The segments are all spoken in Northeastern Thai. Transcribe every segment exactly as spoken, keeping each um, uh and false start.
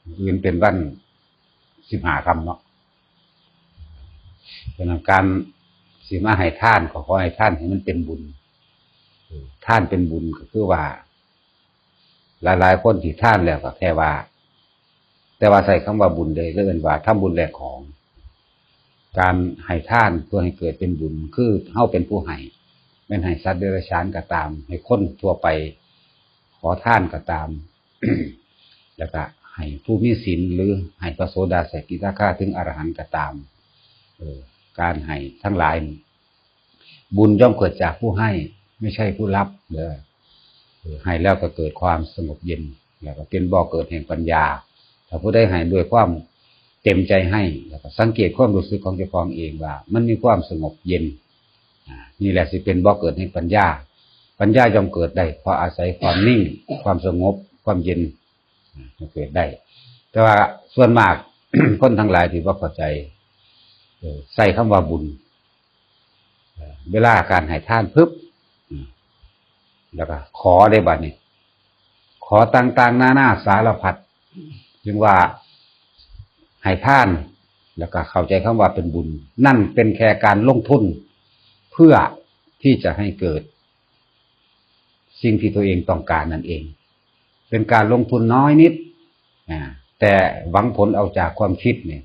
มื้ออื่นเป็นวันสิบห้าค่ำเนาะ ฉะนั้นการสิมาให้ทานก็ขอให้ทานให้มันเป็นบุญ ทานเป็นบุญก็คือว่า หลายๆคนที่ทานแล้วก็แค่ว่า แต่ว่าใช้คำว่าบุญเด้ เรียกว่าทำบุญแลกของ การให้ทานเพื่อให้เกิดเป็นบุญ คือเฮาเป็นผู้ให้ แม่นให้สัตว์เดรัจฉานก็ตาม ให้คนทั่วไปขอทานก็ตาม แล้วก็ให้ผู้มีศีล หรือให้พระโสดาสกิทาคาถึงอรหันต์ก็ตาม เออ การให้ทั้งหลายนี่ บุญย่อมเกิดจากผู้ให้ ไม่ใช่ผู้รับเด้อ เออ ให้แล้วก็เกิดความสงบเย็น แล้วก็เป็นบ่อเกิดแห่งปัญญา ถ้าผู้ใดให้ด้วยความเต็มใจให้ แล้วก็สังเกตความรู้สึกของเจ้าของเองว่า มันมีความสงบเย็น อ่า นี่แหละสิเป็นบ่อเกิดแห่งปัญญา ปัญญาย่อมเกิดได้ เพราะอาศัยความนิ่ง ความสงบ ความเย็น อ่า เกิดได้ แต่ว่าส่วนมาก คนทั้งหลายที่บ่เข้าใจ เออ ใช้คำว่าบุญ เอ่อ เวลาการให้ทานปึ๊บ อืม แล้วก็ขอได้บัดนี้ ขอต่างๆนานาสารพัด จึงว่าให้ทาน แล้วก็เข้าใจคำว่าเป็นบุญ นั่นเป็นแค่การลงทุน เพื่อที่จะให้เกิด สิ่งที่ตัวเองต้องการนั่นเอง เป็นการลงทุนน้อยนิด อ่า แต่หวังผลเอาจากความคิดเนี่ย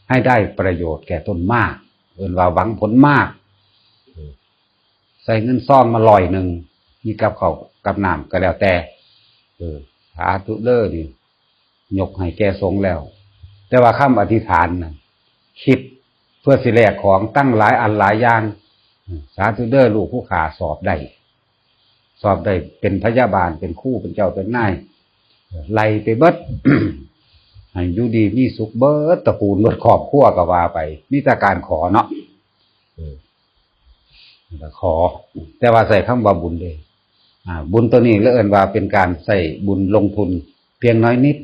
ให้ได้ประโยชน์แก่ตนมาก เอิ้นว่าหวังผลมาก เออ ใส่เงินซองมาร้อยหนึ่ง มีกับข้าวกับน้ำก็แล้วแต่ เออ สาธุเด้อนี่ ยกให้แก่สงฆ์แล้ว แต่ว่าคำอธิษฐานนะ คิดเพื่อสิแลกของตั้งหลายอันหลายอย่าง สาธุเด้อลูกผู้ข้าสอบได้ สอบได้เป็นพยาบาล เป็นครู เป็นเจ้า เป็นนาย ไล่ไปเบิด ให้อยู่ดีมีสุขเบิดตระกูลเบิดครอบครัวก็ว่าไป มีแต่การขอเนาะ เออ แล้วขอ แต่ว่าใช้คำว่าบุญเด้ อ่า บุญตัวนี้เรียกว่าเป็นการใช้บุญลงทุนเพียงน้อยนิด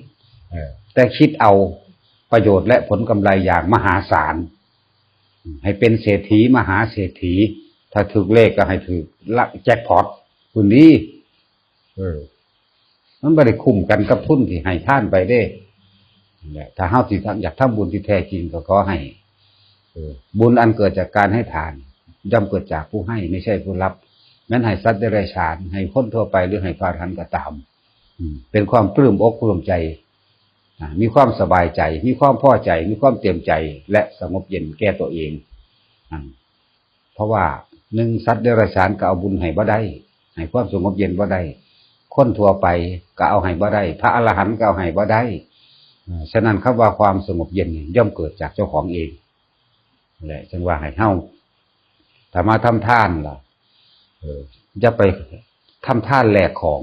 เออ แต่คิดเอาประโยชน์และผลกำไรอย่างมหาศาล ให้เป็นเศรษฐีมหาเศรษฐี ถ้าถืกเลขก็ให้ถืกละแจ็คพอต คุณดี เออ มันบ่ได้คุ้มกันกับทุนที่ให้ทานไปเด้ นั่นแหละ ถ้าเฮาสิอยากทำบุญที่แท้จริงก็ขอให้ เออ บุญอันเกิดจากการให้ทาน ย่อมเกิดจากผู้ให้ ไม่ใช่ผู้รับ แม้นให้สัตว์เดรัจฉาน ให้คนทั่วไป หรือให้พระอรหันต์ก็ตาม อืม เป็นความปลื้มอกปลื้มใจ อ่า มีความสบายใจ มีความพอใจ มีความเต็มใจ และสงบเย็นแก่ตัวเอง อ่า เพราะว่า หนึ่ง สัตว์เดรัจฉานก็เอาบุญให้บ่ได้ ให้ความสงบเย็นบ่ได้ คนทั่วไปก็เอาให้บ่ได้ พระอรหันต์ก็เอาให้บ่ได้ อ่า ฉะนั้นคำว่าความสงบเย็นนี่ย่อมเกิดจากเจ้าของเอง แหละ จังว่าให้เฮา ถ้ามาทำทานล่ะ เออ อย่าไปทำทานแลกของ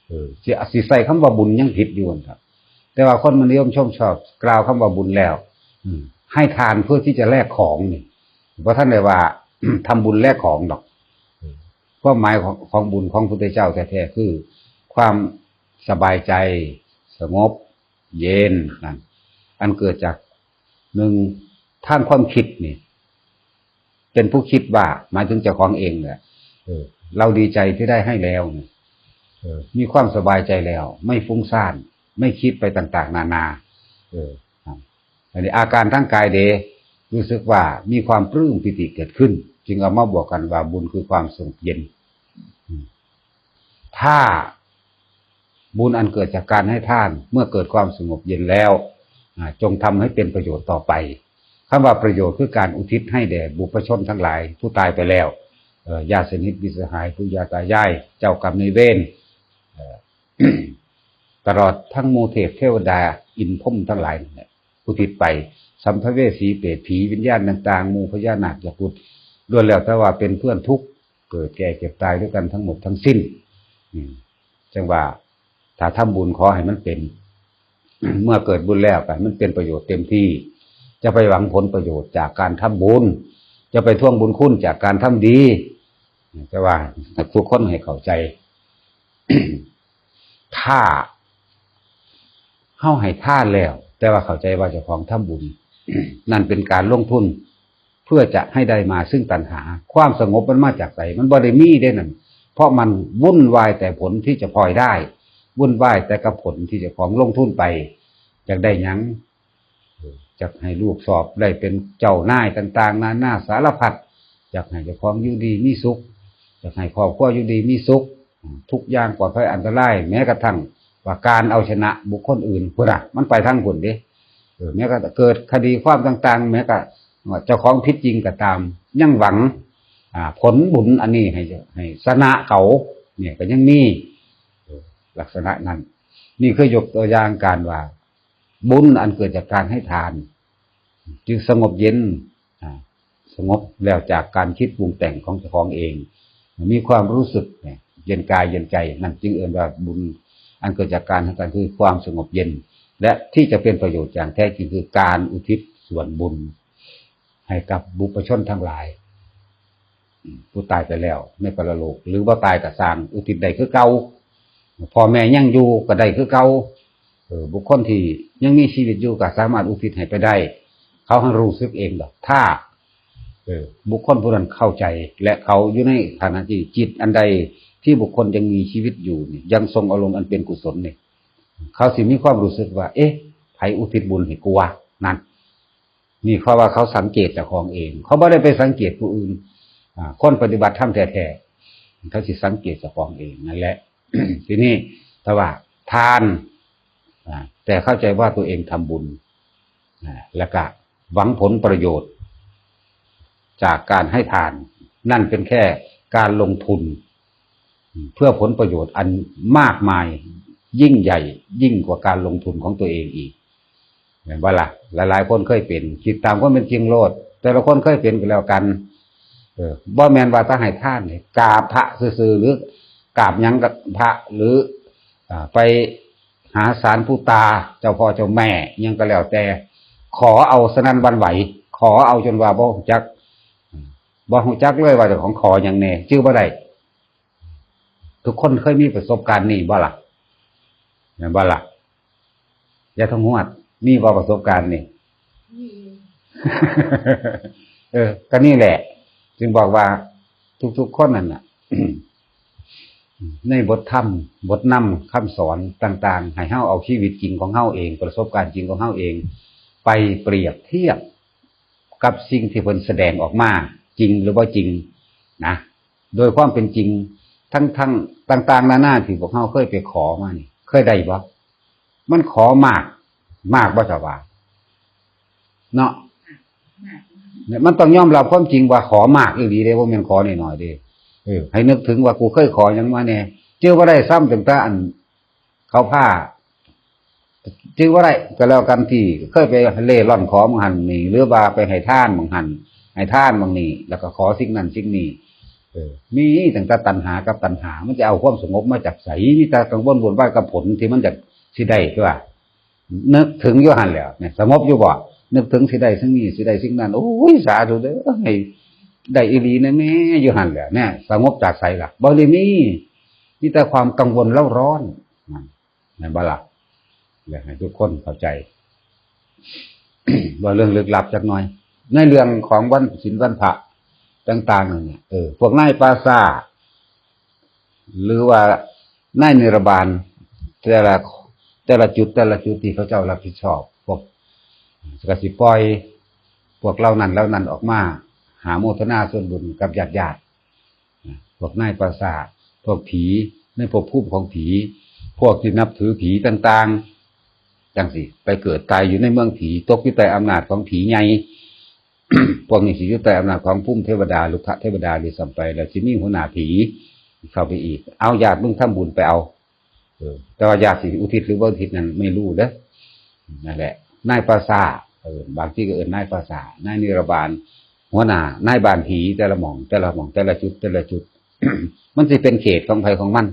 เออ สิ สิใส่คำว่าบุญยังผิดอยู่นั่นครับ แต่ว่าคนมันนิยมชมชอบกล่าวคำว่าบุญแล้ว อืม ให้ทานเพื่อที่จะแลกของนี่ บ่ทันได้ว่า ทำบุญแลกของดอก เออ ความหมายของ ของบุญของพุทธเจ้าแท้ๆ คือ ความสบายใจ สงบ เย็น นั่น อันเกิดจาก หนึ่ง ทางความคิดนี่ เป็นผู้คิดว่า หมายถึงเจ้าของเองแหละ เออ เราดีใจที่ได้ให้แล้วเนี่ย เออ มีความสบายใจแล้ว ไม่ฟุ้งซ่าน ไม่คิดไปต่างๆนานา เออ ครับ อันนี้อาการทางกายเด้ รู้สึกว่ามีความปลื้มปีติเกิดขึ้น จึงเอามาบวกกันว่าบุญคือความสงบเย็น อืม ถ้าบุญอันเกิดจากการให้ทาน เมื่อเกิดความสงบเย็นแล้ว อ่า จงทำให้เป็นประโยชน์ต่อไป คำว่าประโยชน์คือการอุทิศให้แด่บุพชนทั้งหลายผู้ตายไปแล้ว เอ่อ ญาติสนิทมิตรสหาย ปู่ย่าตายาย เจ้ากรรมนายเวร เอ่อ ตลอดทั้งหมู่เทพเทวดา อินทร์พรหมทั้งหลายนั่นแหละ อุทิศไป สัมภเวสี เปรต ผี วิญญาณต่างๆ หมู่พญานาค ยักษ์ คุด ล้วนแล้วแต่ว่าเป็นเพื่อนทุกข์ เกิดแก่เจ็บตายด้วยกันทั้งหมดทั้งสิ้น อืม จังว่า ถ้าทำบุญขอให้มันเป็น เมื่อเกิดบุญแล้วก็ให้มันเป็นประโยชน์เต็มที่ จะไปหวังผลประโยชน์จากการทำบุญ จะไปทวงบุญคุณจากการทำดี แต่ว่าทุกคนให้เข้าใจ ถ้าเฮาให้ทานแล้ว แต่ว่าเข้าใจว่าเจ้าของทำบุญ นั่นเป็นการลงทุน เพื่อจะให้ได้มาซึ่งตัณหา ความสงบมันมาจากไส มันบ่ได้มีเด้นั่น เพราะมันวุ่นวายแต่ผลที่จะพลอยได้ วุ่นวายแต่กับผลที่เจ้าของลงทุนไป อยากได้หยัง เออ อยากให้ลูกสอบได้เป็นเจ้านายต่างๆ นานาสารพัด อยากให้เจ้าของอยู่ดีมีสุข อยากให้ครอบครัวอยู่ดีมีสุข ทุกอย่างปลอดภัยอันตราย แม้กระทั่งว่าการเอาชนะบุคคลอื่น พุ้นน่ะ มันไปทางพุ้นเด้ เออ แม้กระทั่งเกิดคดีความต่างๆ แม้กระทั่งว่าเจ้าของผิดจริงก็ตาม ยังหวัง อ่า ผลบุญอันนี้ให้ ให้ชนะเขา เนี่ยก็ยังมี เออ ลักษณะนั้น นี่คือยกตัวอย่างการว่า บุญอันเกิดจากการให้ทาน จึงสงบเย็น อ่า สงบแล้วจากการคิดปรุงแต่งของเจ้าของเอง มีความรู้สึกเนี่ย เย็นกายเย็นใจ นั่นจึงเอิ้นว่าบุญอันเกิดจากการให้ทานคือความสงบเย็น และที่จะเป็นประโยชน์อย่างแท้จริงคือการอุทิศส่วนบุญ ให้กับบุพชนทั้งหลาย อืม ผู้ตายไปแล้วในปรโลก หรือว่าตายก็ซ่าง อุทิศได้คือเก่า พ่อแม่ยังอยู่ก็ได้คือเก่า เออ บุคคลที่ยังมีชีวิตอยู่ก็สามารถอุทิศให้ไปได้ เขาหั้นรู้สึกเองดอก ถ้า เออ บุคคลผู้นั้นเข้าใจ และเขาอยู่ในฐานะที่จิตอันใดที่บุคคลยังมีชีวิตอยู่นี่ ยังทรงอารมณ์อันเป็นกุศลนี่ เขาสิมีความรู้สึกว่า เอ๊ะ ไผอุทิศบุญให้กูวะ นั่น นี่เขาว่าเขาสังเกตเจ้าของเอง เขาบ่ได้ไปสังเกตผู้อื่น อ่า คนปฏิบัติธรรมแท้ๆ เขาสิสังเกตเจ้าของเองนั่นแหละ ทีนี้ถ้าว่าทาน อ่า แต่เข้าใจว่าตัวเองทำบุญ อ่า แล้วก็หวังผลประโยชน์ จากการให้ทาน นั่นเป็นแค่การลงทุน เพื่อผลประโยชน์อันมากมายยิ่งใหญ่ ยิ่งกว่าการลงทุนของตัวเองอีก แม่นบ่ล่ะ หลายๆ คนเคยเป็น คิดตามความเป็นจริงโลด แต่ละคนเคยเป็นก็แล้วกัน เออ บ่แม่นว่าถ้าให้ทานนี่กราบพระซื่อๆ หรือกราบหยังกับพระ หรือ อ่า ไปหาศาลปู่ตา เจ้าพ่อเจ้าแม่หยังก็แล้วแต่ ขอเอาสนั่นหวั่นไหว ขอเอาจนว่าบ่ฮู้จัก บ่ฮู้จักเลยว่าเจ้าของขอหยังแน่ ชื่อบ่ได้ ทุกคนเคยมีประสบการณ์นี้บ่ล่ะ แม่นบ่ล่ะ ยายทองฮวด มีบ่ประสบการณ์นี่ มีอยู่ เออ ก็นี่แหละ จึงบอกว่าทุกๆ คนนั่นน่ะ ในบทธรรม บทนำคำสอนต่างๆ ให้เฮาเอาชีวิตจริงของเฮาเอง ประสบการณ์จริงของเฮาเอง ไปเปรียบเทียบกับสิ่งที่เพิ่นแสดงออกมา จริงหรือบ่จริงนะ โดยความเป็นจริง ทั้งๆ ต่างๆ นานาที่พวกเฮาเคยไปขอมานี่ เคยได้บ่ มันขอมาก มากบ่ สว่า เนาะ เนี่ย มันต้องยอมรับความจริงว่าขอมากอีหลีเด้ บ่แม่นขอน้อยๆ เด้ เออ ให้นึกถึงว่ากูเคยขอหยังมาแน่ เจอบ่ได้ซ้ำตั้งแต่อัน เขาพา จื่อบ่ได้ก็แล้วกัน ที่เคยไปเร่ร่อนขอหม่องหั่นนี่ หรือว่าไปให้ทานหม่องหั่น ให้ทานหม่องนี่ แล้วก็ขอสิ่งนั้นสิ่งนี้ เออ มีตั้งแต่ตัณหากับตัณหา มันจะเอาความสงบมาจากไส มีแต่กังวลวุ่นวายกับผลที่มันจะสิได้ คือว่า นึกถึงอยู่หั่นแหล้ว เนี่ย สงบอยู่บ่ นึกถึงสิได้สิ่งนี้ สิได้สิ่งนั้น โอ้ย สาธุเด้อ ให้ได้อีหลีนะแม่ อยู่หั่นแหล้ว เนี่ย สงบจากไสล่ะ บ่ได้มี มีแต่ความกังวลเร่าร้อน นั่น แม่นบ่ล่ะ อยากให้ทุกคนเข้าใจ ว่าเรื่องลึกลับจักหน่อย ในเรื่องของวันศีลวันพระต่างๆ นั่นเนี่ย เออ พวกนายปราชญ์ หรือว่านายนิรบาล แต่ละ แต่ละจุด แต่ละจุดที่เขาเจ้ารับผิดชอบ พวก ก็สิปล่อยพวกเหล่านั้นเหล่านั้นออกมา หาโมทนาส่วนบุญกับญาติๆ พวกนายปราชญ์ พวกผี ในภพภูมิของผี พวกที่นับถือผีต่างๆ จังสิไปเกิดตายอยู่ในเมืองผี ตกอยู่ใต้อำนาจของผีใหญ่ พวกนี้สิอยู่ใต้อำนาจของภูมิเทวดา รุกขเทวดาด้วยซ้ำไป แล้วสิมีหัวหน้าผีเข้าไปอีก เอา ญาติมึงทำบุญไปเอา เออ แต่ว่าญาติสิอุทิศหรือบ่อุทิศนั้นไม่รู้เด้อ นั่นแหละ นายปราชญ์ เออ บางทีก็เอิ้นนายปราชญ์ นายนิรบาล หัวหน้า นายบ้านผี แต่ละหม่อง แต่ละหม่อง แต่ละจุด แต่ละจุด มันสิเป็นเขตของไผของมัน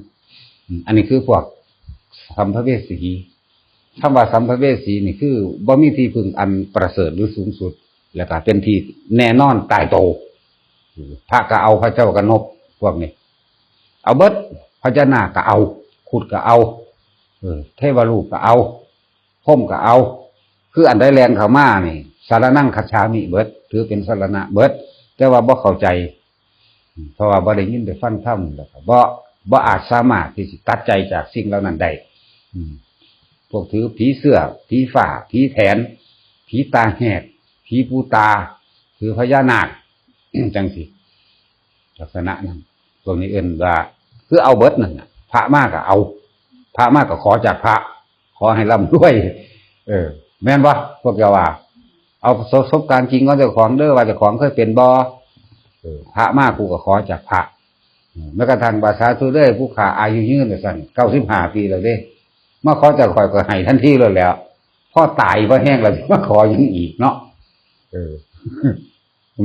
อืม อันนี้คือพวกสัมภเวสี คำว่าสัมภเวสีนี่คือบ่มีที่พึ่งอันประเสริฐหรือสูงสุด แล้วก็เป็นที่แน่นอนตายโต พระก็เอา พระเจ้าก็นบ พวกนี้ เอาเบิด พญานาคก็เอา ครุฑก็เอา เออ เทวรูปก็เอา พรหมก็เอา คืออันใดแล่นเข้ามานี่ สรณังคัจฉามิเบิด ถือเป็นสรณะเบิด แต่ว่าบ่เข้าใจ เพราะว่าบ่ได้ยินได้ฟังธรรม แล้วก็บ่ บ่อาจสามารถที่สิตัดใจจากสิ่งเหล่านั้นได้ อืม พวกถือผีเสื้อ ผีฟ้า ผีแถน ผีตาแหก ผีปูตา ถือพญานาค จังสิ ลักษณะนั้น พวกนี้เอิ้นว่า คือเอาเบิดนั่นน่ะ พระมาก็เอา พระมาก็ขอจากพระ ขอให้ร่ำรวย เออ แม่นบ่ พวกเจ้าว่า เอาประสบการณ์จริงของเจ้าของเด้อ ว่าเจ้าของเคยเป็นบ่ เออ พระมากูก็ขอจากพระ เออ แม้กระทั่งว่า สาธุเด้อ ผู้ข้าอายุยืนว่าซั่น เก้าสิบห้าปีแล้วเด้ มาขอจากข้อยก็ให้ทันทีเลยแหล้ว พอตายพอแห้งแล้วมาขอหยังอีกเนาะ เออ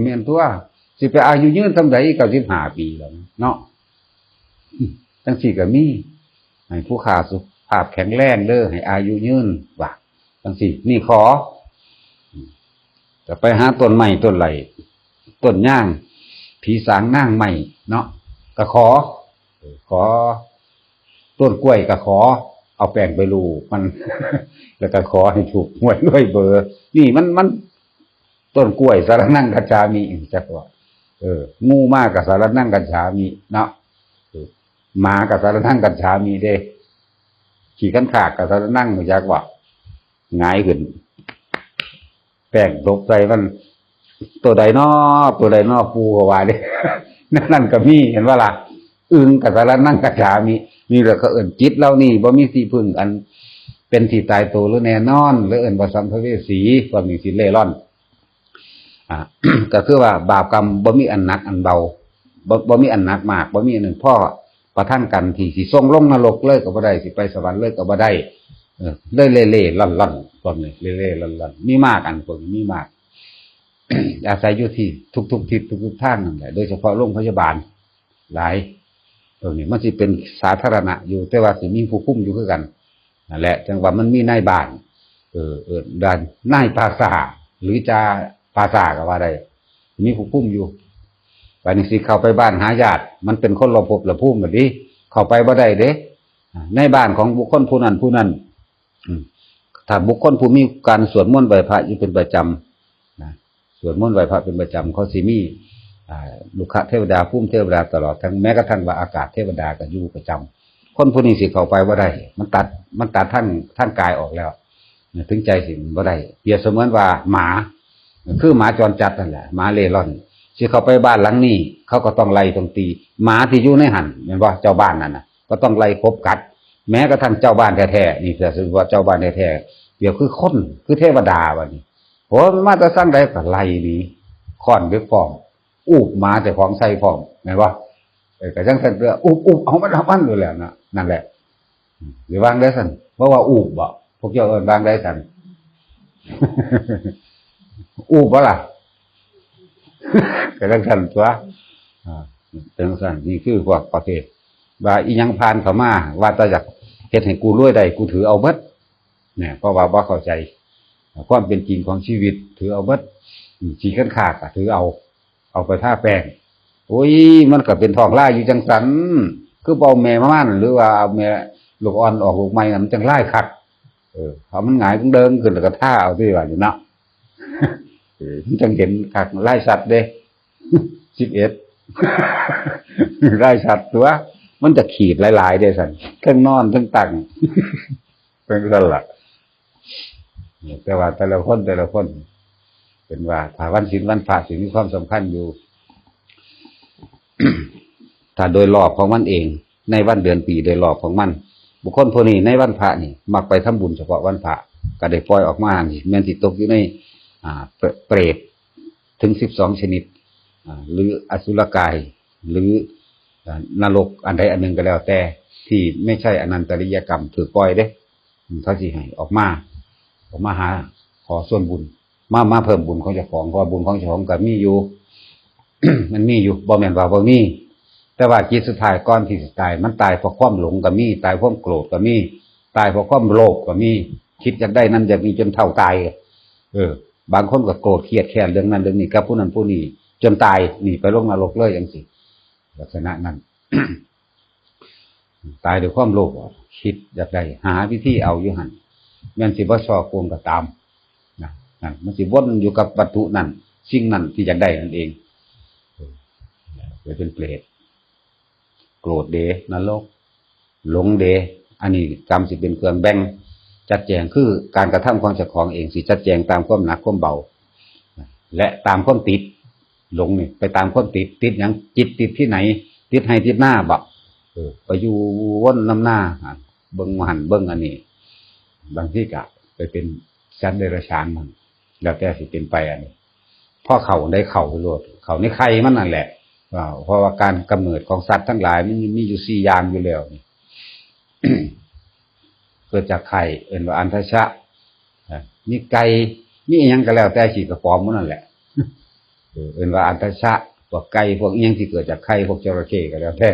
แม่นตัว สิไปอายุยืนส่ำใด เก้าสิบห้าปีแล้วเนาะ อืม จังซี่ก็มี ให้ผู้ข้าสุขภาพแข็งแรงเด้อ ให้อายุยืน ว่าจังซี่ นี่ขอ อืม ก็ไปหาต้นไม้ต้นไร ต้นยาง ผีสางนางไม้เนาะ ก็ขอ เออ ขอ ต้นกล้วยก็ขอ เอาแป้งไปลูบมัน แล้วก็ขอให้ถูกหวยรวยเบอร์ นี่มัน มัน ต้นกล้วย สรณังคัจฉามิ จักว่า เออ งูมาก็ สรณังคัจฉามิ เนาะ เออ หมาก็ สรณังคัจฉามิ เด้ ขี้คันคากก็ สรณัง จักว่า หงายขึ้น แป้งตกใส่มัน ตัวใดน้อ ตัวใดน้อ ปู่ก็ว่าเด้ นั่นก็มี เห็นบ่ล่ะ อึ่งก็ สรณังคัจฉามิ นี่แหละเขาเอิ้นจิตเหล่านี้บ่มีที่พึ่งอันเป็นที่ตายตัวหรือแน่นอน หรือเอิ้นว่าสัมภเวสี พวกนี้สิเร่ร่อน อ่า ก็คือว่าบาปกรรมบ่มีอันหนักอันเบา บ่ บ่มีอันหนักมาก บ่มีอันหนึ่งพอประทังกันที่สิส่งลงนรกเลยก็บ่ได้ สิไปสวรรค์เลยก็บ่ได้ เออ เลยเร่ๆร่อนๆ พวกนี้เร่ๆร่อนๆ มีมาก อันพวกนี้มีมาก อาศัยอยู่ที่ทุกๆทิศทุกๆทางนั่นแหละ โดยเฉพาะโรงพยาบาลหลาย ตรงนี้มันสิเป็นสาธารณะอยู่ แต่ว่าสิมีผู้คุมอยู่คือกัน นั่นแหละ จังว่ามันมีนายบ้าน เออ เออ ด้านนายปราสาท หรือจ่าปราสาทก็ว่าได้ มีผู้คุมอยู่ บาดนี้สิเข้าไปบ้านหาญาติ มันเป็นคนละภพละภูมิบัดนี้ เข้าไปบ่ได้เด้ อ่า ในบ้านของบุคคลผู้นั้นผู้นั้น อืม ถ้าบุคคลผู้มีการสวดมนต์ไหว้พระอยู่เป็นประจำนะ สวดมนต์ไหว้พระเป็นประจำ เขาสิมี อ่า รุกขเทวดา ภูมิเทวดา ตลอดทั้งแม้กระทั่งว่าอากาศเทวดาก็อยู่ประจำ คนผู้นี้สิเข้าไปบ่ได้ มันตัด มันตัดทาง ทางกายออกแล้ว ถึงใจสิบ่ได้ เปรียบเสมือนว่าหมา คือหมาจรจัดนั่นแหละ หมาเร่ร่อน สิเข้าไปบ้านหลังนี้ เขาก็ต้องไล่ต้องตี หมาที่อยู่ในหั่น แม่นบ่ เจ้าบ้านนั่นน่ะ ก็ต้องไล่ขบกัด แม้กระทั่งเจ้าบ้านแท้ๆ นี่ ถ้าสมมุติว่าเจ้าบ้านแท้ๆ เปรียบคือคน คือเทวดาบัดนี้ โอ้ มันมาแต่ทางใดก็ไล่หนี ค้อนเหล็กพร้อม อูบหมาเจ้าของใส่พร้อม แม่นบ่ เออ ก็จังซั่นเด้อ อูบ อูบ เอามัน เอามันอยู่แล้วนะ นั่นแหละ สิวางได้ซั่น เพราะว่าอูบบ่ พวกเจ้าเอิ้นวางได้ซั่น อูบบ่ล่ะ ก็จังซั่นตัว อ่า จังซั่น นี่คือพวกประเภท ว่าอีหยังผ่านเข้ามา ว่าแต่อยากเฮ็ดให้กูรวยได้ กูถือเอาเบิด เนี่ย เพราะว่าบ่เข้าใจ ความเป็นจริงของชีวิต ถือเอาเบิด อืม ขี้คันคากก็ถือเอา เอาไปทาแป้ง โอ้ย มันก็เป็นท้องลายอยู่จังซั่น คือบ่เอาแม่ม่าน หรือว่าเอาแม่ลูกอ่อนออกลูกใหม่น่ะ มันจังลายคัก เออ เอามันหงายเดิงขึ้นแล้วก็ทาเอาติว่านี่เนาะ เออ มันจังเห็นคัก ลายชัดเด้ สิบเอ็ด ลายชัดตัว มันจะขีดหลายๆเด้ซั่น เทิงนอนเทิงตั้ง เป็นซั่นล่ะ แต่ว่าแต่ละคนแต่ละคน เป็นว่าถ้าวันศีลวันพระสิมีความสำคัญอยู่ ถ้าโดยรอบของมันเอง ในวันเดือนปีโดยรอบของมัน บุคคลผู้นี้ในวันพระนี่ มักไปทำบุญเฉพาะวันพระ ก็ได้ปล่อยออกมานี่ แม่นสิตกอยู่ใน อ่า เปร- เปรตถึงสิบสองชนิด อ่า หรืออสุรกาย หรือ อ่า นรกอันใดอันหนึ่งก็แล้วแต่ ที่ไม่ใช่อนันตริยกรรม ถือปล่อยเด้ อืม เขาสิให้ออกมา ออกมาหาขอส่วนบุญ มา มาเพิ่มบุญของเจ้าของ เพราะว่าบุญของเจ้าของก็มีอยู่ มันมีอยู่ บ่แม่นว่าบ่มี แต่ว่าจิตสุดท้ายก่อนที่สิตาย มันตายเพราะความหลงก็มี ตายเพราะความโกรธก็มี ตายเพราะความโลภก็มี คิดอยากได้นั่นอยากมีจนเฒ่าตาย เออ บางคนก็โกรธเครียดแค้นเรื่องนั้นเรื่องนี้กับผู้นั้นผู้นี้ จนตาย นี่ไปลงนรกเลยจังซี่ ลักษณะนั้น ตายด้วยความโลภอะ คิดอยากได้ หาวิธีเอาอยู่หั่น แม่นสิบ่ซ่อโกงก็ตาม นะ นั่น มันสิวนอยู่กับวัตถุนั้น สิ่งนั้นที่อยากได้นั่นเอง เออ ไปเป็นเปรต โกรธเด้ นรก หลงเด้ อันนี้กรรมสิเป็นเครื่องแบ่ง จัดแจงคือการกระทำของเจ้าของเอง สิจัดแจงตามความหนักความเบา และตามความติด หลงนี่ไปตามความติด ติดหยัง จิตติดที่ไหน ติดไฮ่ติดนาบ่ เออ ไปอยู่วนนำนา เบิ่งหั่นเบิ่งอันนี้ บางทีก็ไปเป็นสัตว์เดรัจฉานมัน แล้วแต่สิเป็นไปอันนี้ พอเข้าได้เข้าไปโลด เข้าในไข่มันนั่นแหละ อ่า เพราะว่าการกำเนิดของสัตว์ทั้งหลายมันมีอยู่สี่อย่างอยู่แล้วนี่ เกิดจากไข่ เอิ้นว่าอัณฑชะ อ่า มีไก่ มีอิหยังก็แล้วแต่ ขี้กระป๋อมหมดนั่นแหละ เออ เอิ้นว่าอัณฑชะ พวกไก่ พวกอิหยังที่เกิดจากไข่ พวกจระเข้ก็แล้วแต่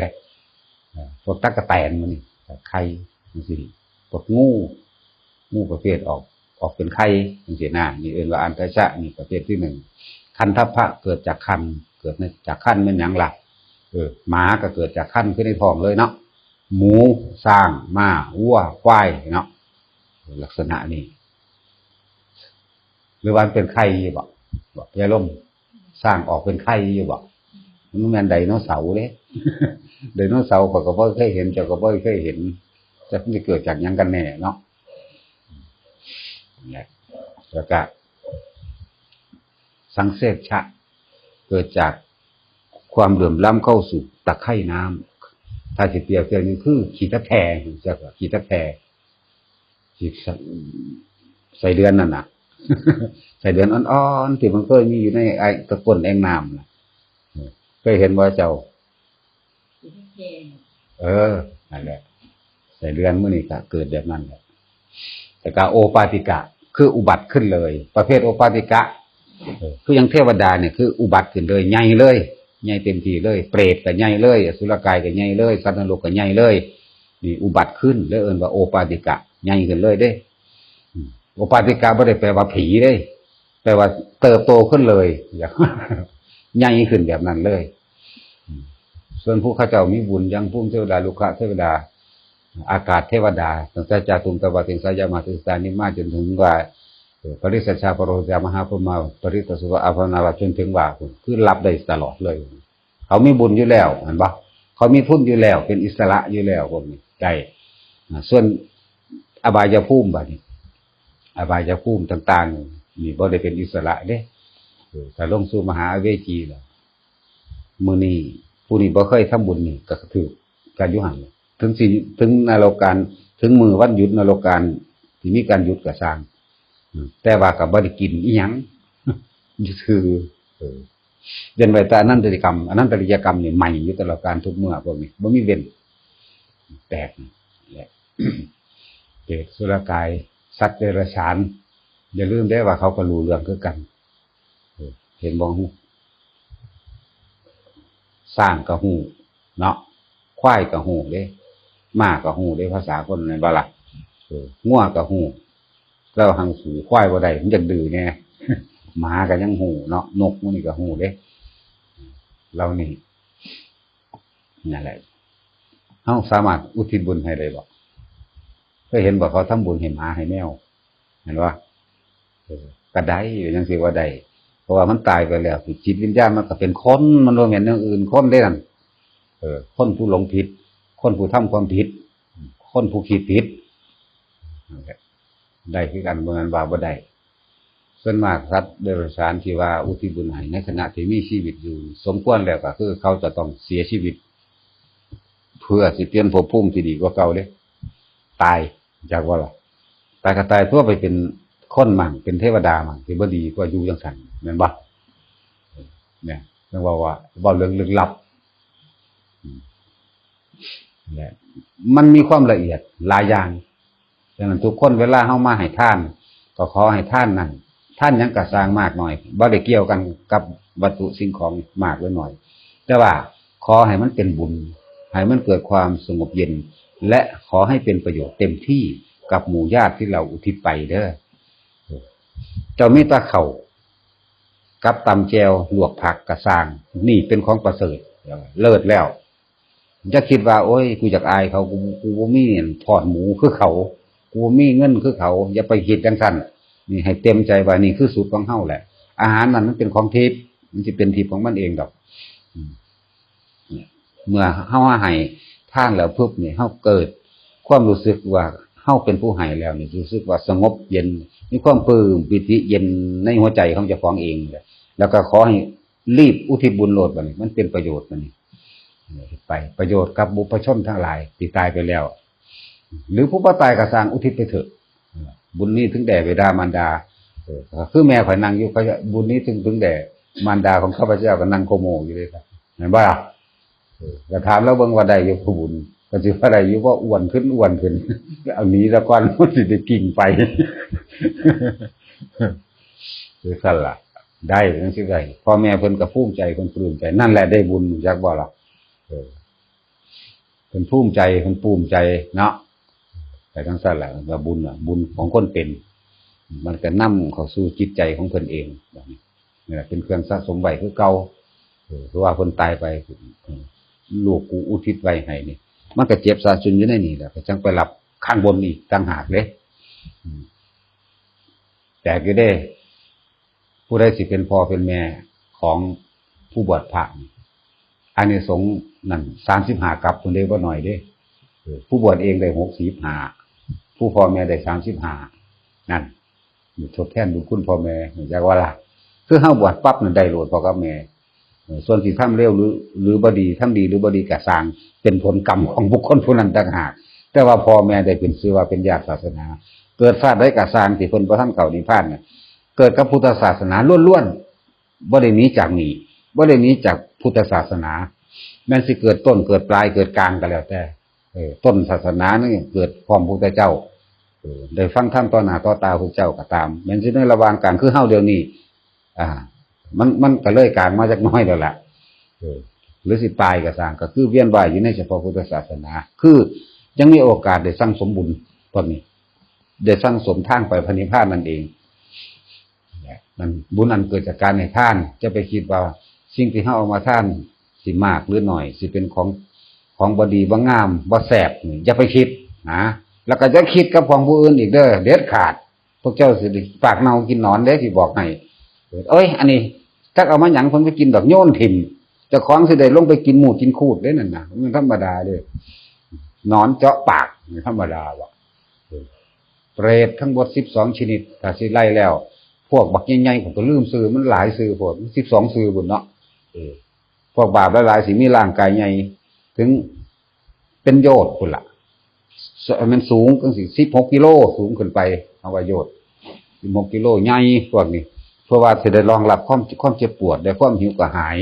อ่า พวกตั๊กแตนมันนี่ จากไข่ จังซี้ พวกงู งูประเภทออก ออกเป็นไข่ จังซี้นะ นี่เอิ้นว่าอัณฑชะ นี่ประเภทที่หนึ่ง คันทัพพะ เกิดจากครรภ์ เกิดใน จากครรภ์แม่นหยังล่ะ เออ หมาก็เกิดจากครรภ์ คือในท้องเลยเนาะ หมู ช้าง ม้า วัว ควายเนาะ ลักษณะนี้ หรือว่ามันเป็นไข่อยู่บ่ บ่ ยายลม ช้างออกเป็นไข่อยู่บ่ มันแม่นไดโนเสาร์เด้ ไดโนเสาร์ข้อยก็บ่เคยเห็น เจ้าก็บ่เคยเห็น จักมันสิเกิดจากหยังกันแน่เนาะ นั่นแหละ แล้วก็ สังเสชะ เกิดจากความเหลื่อมล้ำเข้าสู่ตะไคร่น้ำ ถ้าสิเปรียบเทียบนี่คือขี้ตะแคร่ จักว่าขี้ตะแคร่ ขี้ไส้ ไส้เดือนนั่นน่ะ ไส้เดือนอ่อนๆ ที่มันเคยมีอยู่ในไอ้ตะก้นแอ่งน้ำน่ะ เคยเห็นบ่เจ้า เออ นั่นแหละ ไส้เดือนมื้อนี้ก็เกิดแบบนั้นแหละ แล้วก็โอปาติกะ คืออุบัติขึ้นเลย ประเภทโอปาติกะ เออ คืออย่างเทวดาเนี่ย คืออุบัติขึ้นเลย ใหญ่เลย ใหญ่เต็มที่เลย เปรตก็ใหญ่เลย อสุรกายก็ใหญ่เลย สัตว์นรกก็ใหญ่เลย นี่อุบัติขึ้น เลยเอิ้นว่าโอปาติกะ ใหญ่ขึ้นเลยเด้ อืม โอปาติกะบ่ได้แปลว่าผีเด้ แปลว่าเติบโตขึ้นเลย ใหญ่ขึ้นแบบนั้นเลย อืม ส่วนผู้เขาเจ้ามีบุญ อย่างภูมิเทวดา รุกขเทวดา อากาศเทวดา ตั้งแต่จาตุมตวาเตงสายามาติสานิมา จนถึงว่า เอ่อ ปริสชาปโรจามหาพรหมา ปริตสุวะอาภรณารา จนถึงว่าพุ้น คือรับได้ตลอดเลย เขามีบุญอยู่แล้ว เห็นบ่ เขามีทุนอยู่แล้ว เป็นอิสระอยู่แล้ว พวกนี้ได้ อ่า ส่วนอบายภูมิบัดนี้ อบายภูมิต่างๆ นี่บ่ได้เป็นอิสระเด้ เออ ถ้าลงสู่มหาอเวจีแล้ว มื้อนี้ผู้นี้บ่เคยทำบุญนี่ก็ถือกันอยู่หั่น ถึงสิ ถึงนรกการ ถึงมื้อวันหยุดนรกการ สิมีการหยุดก็ซ่าง อืม แต่ว่าก็บ่ได้กินอิหยัง อยู่ซื่อ เออ เว้นไว้แต่อนันตริยกรรม อนันตริยกรรมนี่ใหม่อยู่ตลอดกาลทุกเมื่อ พวกนี้บ่มีเว้น แปลกแหละ เปรตอสุรกาย สัตว์เดรัจฉาน อย่าลืมเด้ว่าเขาก็รู้เรื่องคือกัน เออ เห็นบ่ ฮู้ ช้างก็ฮู้เนาะ ควายก็ฮู้เด้ ม้าก็ฮู้เด้ ภาษาคนแม่นบ่ล่ะ เออ งัวก็ฮู้ แต่ว่าหังสู้ควายบ่ได้ มันอยากดื้อแหน่ หมาก็ยังฮู้เนาะ นกหมู่นี้ก็ฮู้เด้ เหล่านี้ นั่นแหละ เฮาสามารถอุทิศบุญให้ได้บ่ เคยเห็นบ่ เขาทำบุญให้หมาให้แมว เห็นบ่ เออ ก็ได้ เป็นจั่งซี้ว่าได้ เพราะว่ามันตายไปแล้ว จิตวิญญาณมันก็เป็นคน มันบ่แม่นอย่างอื่น คนเด้นั่น เออ คนผู้หลงผิด คนผู้ทำความผิด คนผู้คิดผิด นั่นแหละ ได้คือกัน บ่แม่นว่าบ่ได้ ส่วนมากสัตว์เดรัจฉานที่ว่าอุทิศบุญให้ในขณะที่มีชีวิตอยู่ สมควรแล้วก็คือเขาจะต้องเสียชีวิต เพื่อสิเปลี่ยนภพภูมิที่ดีกว่าเก่าเด้ ตาย จักว่าล่ะ ตายก็ตายตัว ไปเป็นคนมั่ง เป็นเทวดามั่ง สิบ่ดีกว่าอยู่จั่งซั่น แม่นบ่ เนี่ย จั่งว่า ว่า เว้าเรื่องลึกลับ อืม และมันมีความละเอียดหลายอย่าง ฉะนั้นทุกคนเวลาเฮามาให้ทาน ก็ขอให้ทานนั้น ทานหยังก็ซ่างมากน้อย บ่ได้เกี่ยวกันกับวัตถุสิ่งของมากหรือน้อย แต่ว่าขอให้มันเป็นบุญ ให้มันเกิดความสงบเย็น และขอให้เป็นประโยชน์เต็มที่กับหมู่ญาติที่เราอุทิศไปเด้อ เจ้ามีแต่ข้าวกับตำแจ่ว ลวกผักก็ซ่าง นี่เป็นของประเสริฐ เลิศแล้ว อย่าคิดว่า โอ้ย กูอยากอายเขา กู กูบ่มีทอดหมูคือเขา กูบ่มีเงินคือเขา อย่าไปคิดจั่งซั่น นี่ให้เต็มใจว่านี่คือสุดของเฮาแหละ อาหารนั่นมันเป็นของทิพย์ มันสิเป็นทิพย์ของมันเองดอก อืม เนี่ย เมื่อเฮาให้ทานแล้วปุ๊บนี่ เฮาเกิดความรู้สึกว่า เฮาเป็นผู้ให้แล้วนี่รู้สึกว่าสงบเย็น มีความปลื้มปีติเย็นในหัวใจของเจ้าของเองเลย แล้วก็ขอให้รีบอุทิศบุญโลดบัดนี้ มันเป็นประโยชน์บัดนี้ ไปประโยชน์กับบุพชนทั้งหลายที่ตายไปแล้ว หรือผู้บ่ตายก็สร้างอุทิศไปเถอะ บุญนี้ถึงแด่บิดามารดา เออ คือแม่ข่อยนั่งอยู่ เขาจะบุญนี้ถึง ถึงแด่มารดาของข้าพเจ้าก็นั่งโคโมอยู่เลยครับ เห็นบ่ล่ะ เออ ก็ถามแล้วเบิ่งว่าได้อยู่บ่บุญ ก็สิว่าได้อยู่ ว่าอ้วนขึ้นอ้วนขึ้น เอาหนีซะก่อน มันสิได้กิ่งไป คือซั่นล่ะ ได้จังซี่ได้ พ่อแม่เพิ่นก็ภูมิใจ เพิ่นปลื้มใจ นั่นแหละได้บุญ จักบ่ล่ะ เออ เพิ่นภูมิใจ เพิ่นปลื้มใจเนาะ ไปจังซั่นล่ะ ว่าบุญน่ะ บุญของคนเป็น มันก็นำเข้าสู่จิตใจของเพิ่นเอง บัดนี้ นี่แหละเป็นเครื่องสะสมไว้คือเก่า เออ เพราะว่าเพิ่นตายไป เออ ลูกกูอุทิศไว้ให้นี่ มันก็เจ็บสะสมอยู่ในนี่แหละ ก็จังไปรับข้างบนอีกต่างหากเด้ อืม แปลกอยู่เด้ ผู้ใดสิเป็นพ่อเป็นแม่ของผู้บวชพระนี่ อานิสงส์นั่น สามสิบห้า กัปพุ้นเด้ บ่น้อยเด้ เออ ผู้บวชเองได้ หกสิบห้า ผู้พ่อแม่ได้ สามสิบห้า นั่น นี่ทดแทนบุญคุณพ่อแม่ รู้จักว่าล่ะ คือเฮาบวชปั๊บนั่นได้โลดพ่อกับแม่ เออ ส่วนสิทำเร็วหรือ หรือบ่ดี ทำดีหรือบ่ดีก็ซ่าง เป็นผลกรรมของบุคคลผู้นั้นต่างหาก แต่ว่าพ่อแม่ได้ขึ้นชื่อว่าเป็นญาติศาสนา เกิดชาติใดก็ซ่างที่เพิ่นบ่ทันเข้านิพพานน่ะ เกิดกับพุทธศาสนาล้วนๆ บ่ได้หนีจากนี่ บ่ได้หนีจากพุทธศาสนา แม้นสิเกิดต้นเกิดปลายเกิดกลางก็แล้วแต่ เออ ต้นศาสนานี่เกิดพร้อมพระพุทธเจ้า เออ ได้ฟังธรรมต่อหน้าต่อตาพระเจ้าก็ตาม แม้นสิในระหว่างกลางคือเฮาเดี๋ยวนี้ อ่า มัน มันก็เลยกลางมาจักหน่อยแล้วล่ะ เออ หรือสิตายก็ซ่าง ก็คือเวียนว่ายอยู่ในเฉพาะพุทธศาสนา คือยังมีโอกาสได้สั่งสมบุญตอนนี้ ได้สั่งสมทางไปพระนิพพานนั่นเอง เนี่ย นั่นบุญอันเกิดจากการให้ทาน จะไปคิดว่าสิ่งที่เฮาเอามาทานสิมากหรือน้อย สิเป็นของ ของบ่ดีบ่งามบ่แซ่บนี่ อย่าไปคิดนะ แล้วก็อย่าคิดกับของผู้อื่นอีกเด้อ เด็ดขาด พวกเจ้าสิได้ปากเน่ากินหนอนเด้ สิบอกให้ เอ้ย อันนี้จักเอามาหยัง เพิ่นไปกินดอก โยนถิ่ม เจ้าของสิได้ลงไปกินหมูดกินคูดเด้นั่นน่ะ มันธรรมดาเด้ หนอนเจาะปาก มันธรรมดาบ่ เปรตทั้งหมด สิบสอง ชนิด ถ้าสิไล่แล้ว พวกบักใหญ่ๆ ผมก็ลืมชื่อ มันหลายชื่อโพด สิบสอง ชื่อพุ้นเนาะ เออ พวกบาปหลายๆ สิมีร่างกายใหญ่ ถึงเป็นโยชน์พุ้นล่ะ มันสูงจังซี้ สิบหก กิโล สูงขึ้นไป เอาว่าโยชน์ สิบหก กิโล ใหญ่พวกนี้ เพราะว่าสิได้รองรับความ ความเจ็บปวด และความหิวกระหาย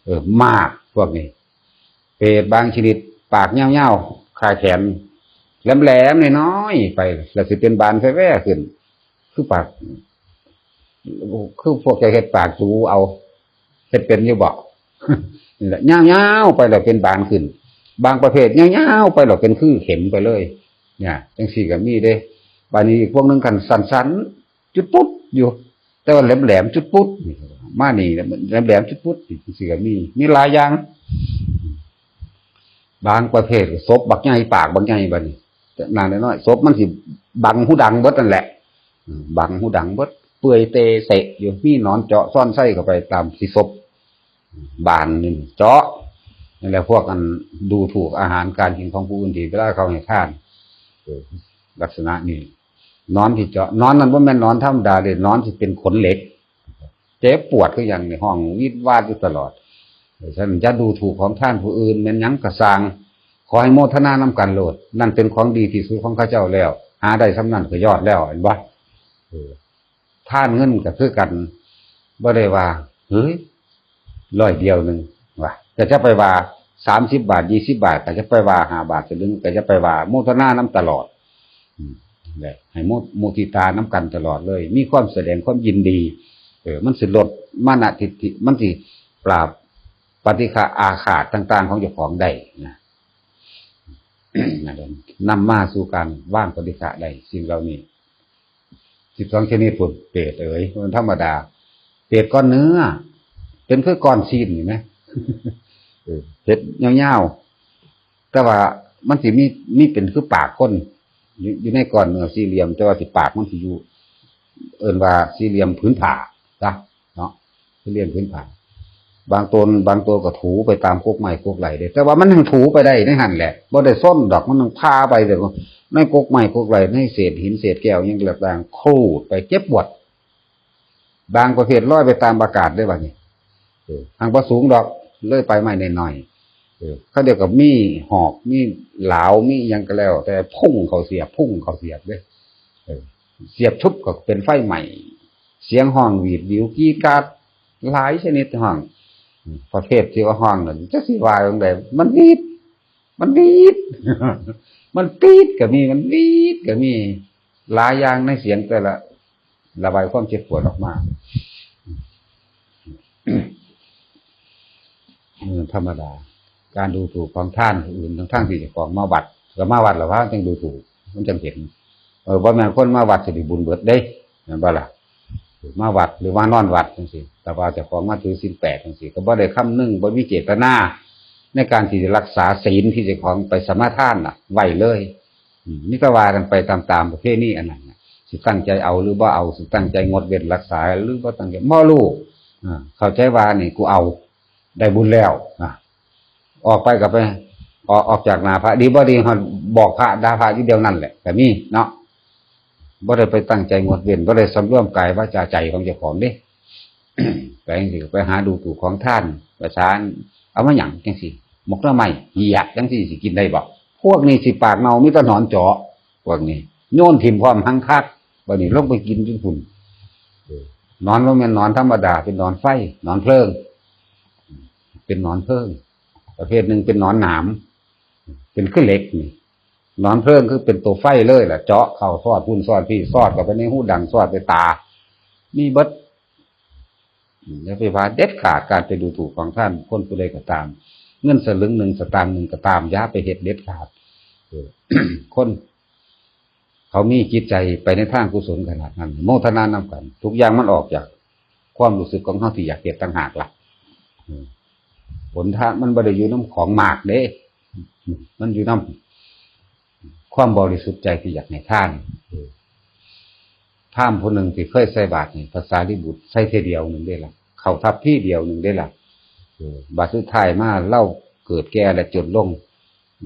เออ มากพวกนี้ เปรตบางชนิด ปากยาวๆ คาแขน แหลมๆ น้อยๆ ไป แล้วสิเป็นบานแว่ๆ ขึ้น คือปาก คือพวกจะเฮ็ดปากจูเอา เฮ็ดเป็นอยู่บ่ นี่แหละ ยาวๆ ไปแล้วเป็นบานขึ้น บางประเภทยาวๆ ไปแล้วเป็นคือเข็มไปเลย เนี่ย จังซี่ก็มีเด้ บาดนี้อีกพวกหนึ่งคันสั้นๆ จุดปุ๊ดอยู่ แต่ว่าแหลมๆ จุดปุ๊ด มานี่ แหลมๆ จุดปุ๊ด จังซี่ก็มี มีหลายอย่าง บางประเภทศพบักใหญ่ ปากบักใหญ่ บาดนี้ หน้าน้อยๆ ศพมันสิบังหูดังเบิดนั่นแหละ อืม บังหูดังเบิด เปื่อยเตเสะอยู่ มีหนอนเจาะซ่อนไส้เข้าไปตามที่ศพ บานนี่เจาะ นั่นแหละ พวกอันดูถูกอาหารการกินของผู้อื่น ที่เวลาเขาให้ทาน เออ ลักษณะนี้ หนอนที่เจาะ หนอนนั่นบ่แม่นหนอนธรรมดาเด้ หนอนที่เป็นขนเหล็ก เจ็บปวดคือหยังนี่ ฮ้องวิดวาดอยู่ตลอด ฉะนั้นอย่าดูถูกของทานผู้อื่น แม่นหยังก็ซ่าง ขอให้โมทนานำกันโลด นั่นเป็นของดีที่สุดของเขาเจ้าแล้ว หาได้ส่ำนั้นก็ยอดแล้ว เห็นบ่ เออ ทานเงินก็คือกัน บ่ได้ว่า เฮ้ย ร้อยเดียวหนึ่ง ว่า ก็จะไปว่า สามสิบ บาท ยี่สิบ บาท ก็จะไปว่า ห้า บาท สลึง ก็จะไปว่า โมทนานำตลอด อืม และให้มุ มุทิตานำกันตลอดเลย มีความแสดงความยินดี เออ มันสิลดมานะทิฏฐิ มันสิปราบปฏิฆะอาฆาตต่างๆ ของเจ้าของได้นะ นั่นเอง นำมาสู่การวางปฏิฆะได้ สิ่งเหล่านี้ สิบสอง ชนิดพุ้น เปรตเอ๋ย มันธรรมดา เปรตก้อนเนื้อ เป็นคือก้อนซีนนี่นะ เออ เฮ็ดยาวๆ แต่ว่ามันสิมี มีเป็นคือปากคน อยู่ อยู่ในก้อนเนื้อสี่เหลี่ยม แต่ว่าสิปากมันสิอยู่ เอิ้นว่าสี่เหลี่ยมผืนผ้าซะเนาะ สี่เหลี่ยมผืนผ้า บางตน บางตัวก็ถูไปตามกกไม้กกไหลเด้ แต่ว่ามันยังถูไปได้ในหั่นแหละ บ่ได้ซ่อนดอก มันยังพาไป แต่ว่า ในกกไม้กกไหล ในเศษหินเศษแก้วหยังต่างๆ ครูดไปเจ็บปวด บางประเภทลอยไปตามอากาศได้บัดนี้ เออ หากบ่สูงดอก เลยไปไม้น้อยๆ เออ เขาเดียวกับมีหอก มีหลาว มีหยังก็แล้ว แต่พุ่งเข้าเสียบ พุ่งเข้าเสียบเด้ เออ เสียบชุบก็เป็นไฟไหม้ เสียงฮ้องหวีดหวิวกรีดกราด หลายชนิดฮ้อง อืม ประเภทที่ว่าฮ้องนั่น จักสิว่าจั่งใด มันหวีด มันหวีด มันปี๊ดก็มี มันหวีดก็มี หลายอย่างในเสียงแต่ละ ระบายความเจ็บปวดออกมา เออ ธรรมดา การดูถูกของทานผู้อื่น ทั้งๆที่เจ้าของมาวัด ก็มาวัดแล้วว่าจั่งดูถูก มันจั่งเห็น เออ บ่แม่นคนมาวัดสิได้บุญเบิดเด้ แม่นบ่ล่ะ มาวัดหรือว่านอนวัดจั่งซี้ แต่ว่าเจ้าของมาถือศีลแปดจั่งซี้ ก็บ่ได้คำนึง บ่มีเจตนา ในการที่จะรักษาศีลที่เจ้าของไปสมาทานน่ะ ไว้เลย อืม นี่ก็ว่ากันไปตามๆประเพณีอันนั้นน่ะ สิตั้งใจเอาหรือบ่เอา สิตั้งใจงดเว้นรักษาหรือบ่ตั้งใจ บ่รู้ อ่า เข้าใจว่านี่กูเอา ได้บุญแล้ว อ่า ออกไปก็ไป ออก ออกจากหน้าพระ ดีบ่ดี ฮอดบอกพระด่าพระอยู่เดียวนั่นแหละ ก็มีเนาะ บ่ได้ไปตั้งใจงดเว้น บ่ได้สำรวมกายวาจาใจของเจ้าของเด้ ไปจั่งซี้ ไปหาดูถูกของทาน ประสาน เอามาหยังจั่งซี้ หมกหน่อไม้ เหยียบจั่งซี้ สิกินได้บ่ พวกนี้สิปากเน่า มีแต่หนอนเจาะ พวกนี้ โยนถิ่มพร้อมหังคัก บัดนี้ลงไปกินอยู่พุ้น เออ หนอนบ่แม่นหนอนธรรมดา เป็นหนอนไฟ หนอนเพลิง เป็นหนอนเพลิง ประเภทหนึ่งเป็นหนอนหนาม เป็นคือเหล็กนี่ หนอนเพลิงคือเป็นตัวไฟเลยล่ะ เจาะเข้าสอดพุ้นสอดพี้ สอดเข้าไปในหูดัง สอดไปตา มีเบิด อืม อย่าไปว่าเด็ดขาดการไปดูถูกของทานคนผู้ใดก็ตาม เงินสลึงหนึ่งสตางค์หนึ่งก็ตาม อย่าไปเฮ็ดเด็ดขาด เออ คน เขามีจิตใจไปในทางกุศลขนาดนั้น โมทนานำกัน ทุกอย่างมันออกจากความรู้สึกของเฮาที่อยากเฮ็ดต่างหากล่ะ อืม ผลทานมันบ่ได้อยู่นำของมากเด้ มันอยู่นำความบริสุทธิ์ใจที่อยากให้ทาน เออ พราหมณ์ผู้หนึ่งที่เคยใส่บาตรนี่ พระสารีบุตรใส่เทื่อเดียวหนึ่งเด้ล่ะ เข้าทัพพีเดียวหนึ่งเด้ล่ะ เออ บัดสุดท้ายมาลาวเกิดแก่และจนลง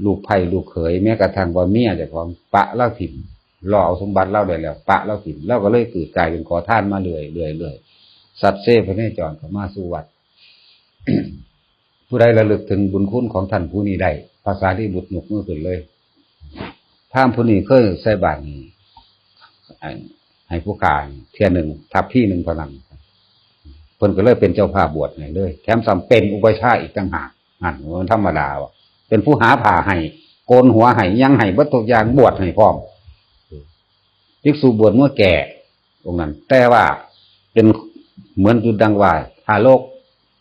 ลูกไพร่ลูกเขย แม้กระทั่งว่าเมียเจ้าของปะลาวถิ่ม ลาวเอาสมบัติลาวได้แล้ว ปะลาวถิ่ม ลาวก็เลยเกิดกลายเป็นขอทานมาเรื่อยๆ เรื่อยๆ สัพเพพเนจรก็มาสู่วัด ผู้ใดระลึกถึงบุญคุณของท่านผู้นี้ได้ พระสารีบุตรยกมือขึ้นเลย พราหมณ์ผู้นี้เคยใส่บาตรนี่ ให้ผู้ข้าเทื่อหนึ่ง ทัพพีหนึ่งเท่านั้น เพิ่นก็เลยเป็นเจ้าภาพบวชให้เลย แถมซ้ำเป็นอุปัชฌาย์อีกต่างหาก นั่นมันธรรมดาบ่ เป็นผู้หาผ้าให้ โกนหัวให้ หยังให้เบิดทุกอย่าง บวชให้พร้อม ภิกษุบวชเมื่อแก่ องค์นั้น แต่ว่าเป็นเหมือนอยู่ดังว่าทารก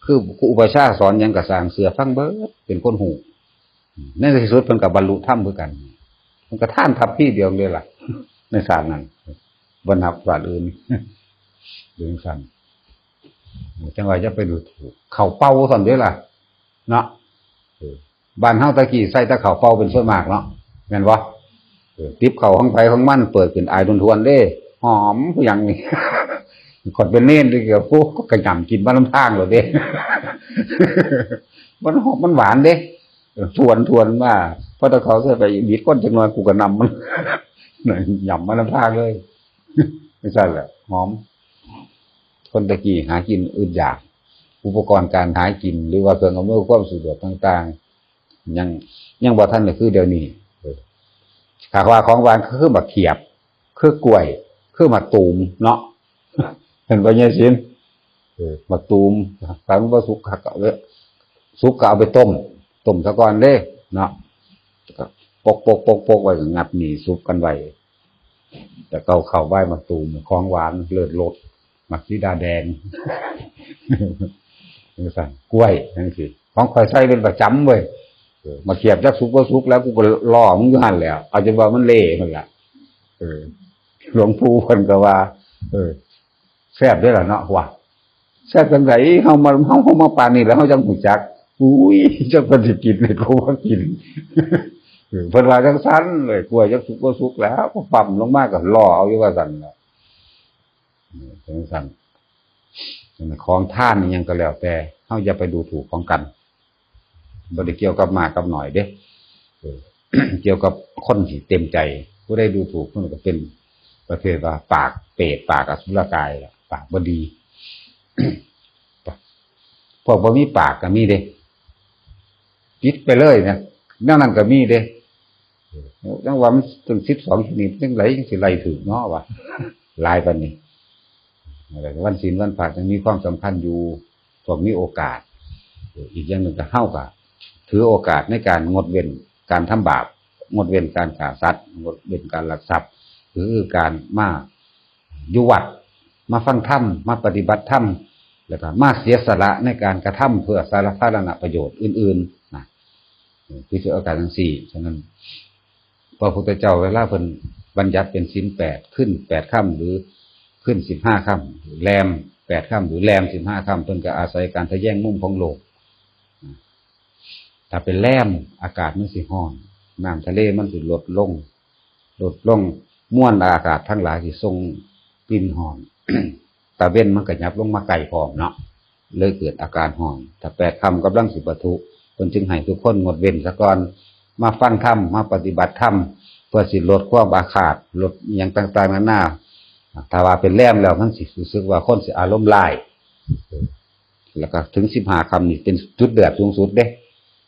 คือครูอุปัชฌาย์สอนหยังก็ซ่าง เชื่อฟังเบิด เป็นคนฮู้ ในที่สุดเพิ่นก็บรรลุธรรมคือกัน เพิ่นก็ทานทัพพีเดียวเลยล่ะ ในชาตินั้น บ่นับชาติอื่น เรื่องสั้น จั่งว่าอย่าไปดูถูก เข้าเป่าซั่นเด้ล่ะ เนาะ เออ บ้านเฮาตะกี้ใส่แต่เข้าเป่าเป็นส่วนมากเนาะ แม่นบ่ เออ ติบเข้าของไผของมัน เปิดขึ้นอายทวนๆเด้ หอมคือหยังนี่ ข่อยเป็นเณรเด้ โอ้ ก็กระหย่ำกินมานำทางแล้วเด้ มันหอมมันหวานเด้ เออ ทวนๆมา พอตะเข้าใส่ไปอีกนิดก้อนจักหน่อย กูก็นำมัน หย่ำมานำทางเลย จั่งซั่นแหละ หอม คนตะกี้หากินอึดอยาก อุปกรณ์การหากิน หรือว่าเครื่องอำนวยความสะดวกต่างๆ ยัง ยังบ่ทันได้คือเดี๋ยวนี้ เออ ถ้าว่าของหวานก็คือบักเขียบ คือกล้วย คือหมากตูมเนาะ เห็นบ่ยายศิลป์ เออ หมากตูม ถ้ามันบ่สุกคักก็เอาไว้ สุกก็เอาไปต้ม ต้มซะก่อนเด้ เนาะ ก็ปกๆๆๆไว้ ก็งัดหนี้สุกกันไว้ แต่เก่าเข้าไหว้หมากตูม ของหวานเลิศรส หมากสีดาแดง จั่งซั่น กล้วยจั่งซี้ ของข้อยใส่เป็นประจำเว้ย เออ มาเขียบจักสุกบ่สุกแล้ว กูก็ล่อมึงอยู่หั่นแหล้ว เอาจนว่ามันเละหั่นล่ะ เออ หลวงปู่เพิ่นก็ว่า เออ แซ่บเด้อล่ะเนาะ ว่า แซ่บจั่งใด เฮามา เฮา เฮามาปานนี้แล้ว เฮาจั่งรู้จัก อุ้ย จักเพิ่นสิกินให้กูบ่กิน เออ เพิ่นว่าจั่งซั่นเลย กล้วยจักสุกบ่สุกแล้ว ก็ปั๊มลงมาก็ล่อเอาอยู่ว่าซั่นล่ะ เออ จั่งซั่น ของทานอิหยังก็แล้วแต่ เฮาอย่าไปดูถูกของกัน บ่ได้เกี่ยวกับมากกับน้อยเด้ เออ เกี่ยวกับคนที่เต็มใจ ผู้ใดดูถูกมันก็เป็นประเภทว่าปากเปรตปากอสุรกายล่ะ ปากบ่ดี พวกบ่มีปากก็มีเด้ ปิดไปเลยนะ แนวนั้นก็มีเด้ จังว่ามันตั้งสิบสองชนิด จังไดจังสิไล่ถูกเนาะวะ หลายปานนี้ วันศีลวันพระยังมีความสำคัญอยู่ พวกมีโอกาส อีกอย่างหนึ่งก็เฮาก็ถือโอกาสในการงดเว้นการทำบาป งดเว้นการฆ่าสัตว์ งดเว้นการลักทรัพย์ หรือการมาอยู่วัด มาฟังธรรม มาปฏิบัติธรรม แล้วก็มาเสียสละในการกระทำเพื่อสาธารณประโยชน์อื่นๆ นะ เออ คือถือโอกาสทั้งสี่ ฉะนั้น พระพุทธเจ้าเวลาเพิ่นบัญญัติเป็นศีลแปด ขึ้นแปดค่ำ หรือขึ้นสิบห้าค่ำ แรมแปดค่ำ หรือแรมสิบห้าค่ำ เพิ่นก็อาศัยการทะแยงมุมของโลก ถ้าเป็นแรมอากาศมันสิร้อน น้ำทะเลมันสิลดลง ลดลง มวลอากาศทั้งหลายสิส่งกลิ่นร้อน ตะเว็นมันก็หยับลงมาใกล้พร้อมเนาะ เลยเกิดอาการร้อน ถ้าแปดค่ำกำลังสิปะทุ เพิ่นจึงให้ทุกคนงดเว้นซะก่อน มาฟังธรรม มาปฏิบัติธรรม เพื่อสิลดความอาฆาต ลดอิหยังต่างๆนานา ถ้าว่าเป็นแรมแล้วมันสิรู้สึกว่าคนสิอารมณ์ร้าย แล้วก็ถึงสิบห้าค่ำนี่เป็นจุดเดือดสูงสุดเด้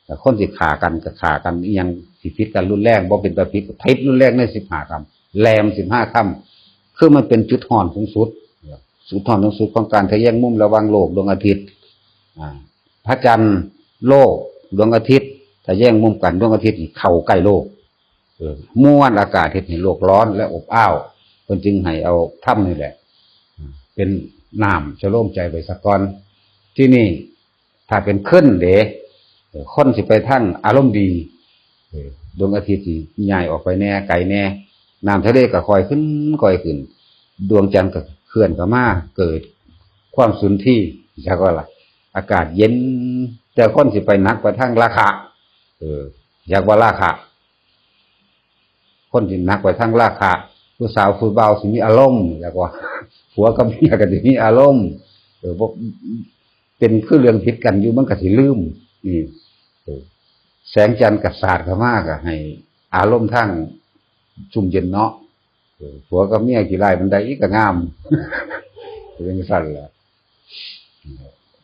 แต่คนสิฆ่ากันก็ฆ่ากัน อิหยังสิผิดกันรุนแรง บ่เป็นตาผิดก็ผิดรุนแรงในสิบห้าค่ำ แรมสิบห้าค่ำ คือมันเป็นจุดร้อนสูงสุด จุดร้อนสูงสุดของการทะแยงมุมระหว่างโลกดวงอาทิตย์ อ่า พระจันทร์ โลก ดวงอาทิตย์ ทะแยงมุมกัน ดวงอาทิตย์นี่เข้าใกล้โลก เออ มวลอากาศเฮ็ดให้โลกร้อนและอบอ้าว เพิ่นจึงให้เอาธรรมนี่แหละ เป็นน้ำชโลมใจไว้ซะก่อน ที่นี่ ถ้าเป็นขึ้นเด้ เออ คนสิไปทางอารมณ์ดี เออ ดวงอาทิตย์สิย้ายออกไปแหน่ ไกลแหน่ น้ำทะเลก็ค่อยขึ้น ค่อยขึ้น ดวงจันทร์ก็เคลื่อนเข้ามา เกิดความสุนทรีย์ จักว่าล่ะ อากาศเย็น แต่คนสิไปหนักไปทางราคะ เออ อยากว่าราคะ คนสิหนักไปทางราคะ ผู้สาวผู้บ่าวสิมีอารมณ์ อยากว่า ผัวกับเมียก็สิมีอารมณ์ เออ บ่ เป็นคือเรื่องผิดกันอยู่ มันก็สิลืม นี่ เออ แสงจันทร์ก็สาดเข้ามาก็ให้อารมณ์ทางชุ่มเย็นเนาะ เออ ผัวกับเมียขี้ร้ายปานใดอีกก็งาม เป็นจั่งซั่นแหละ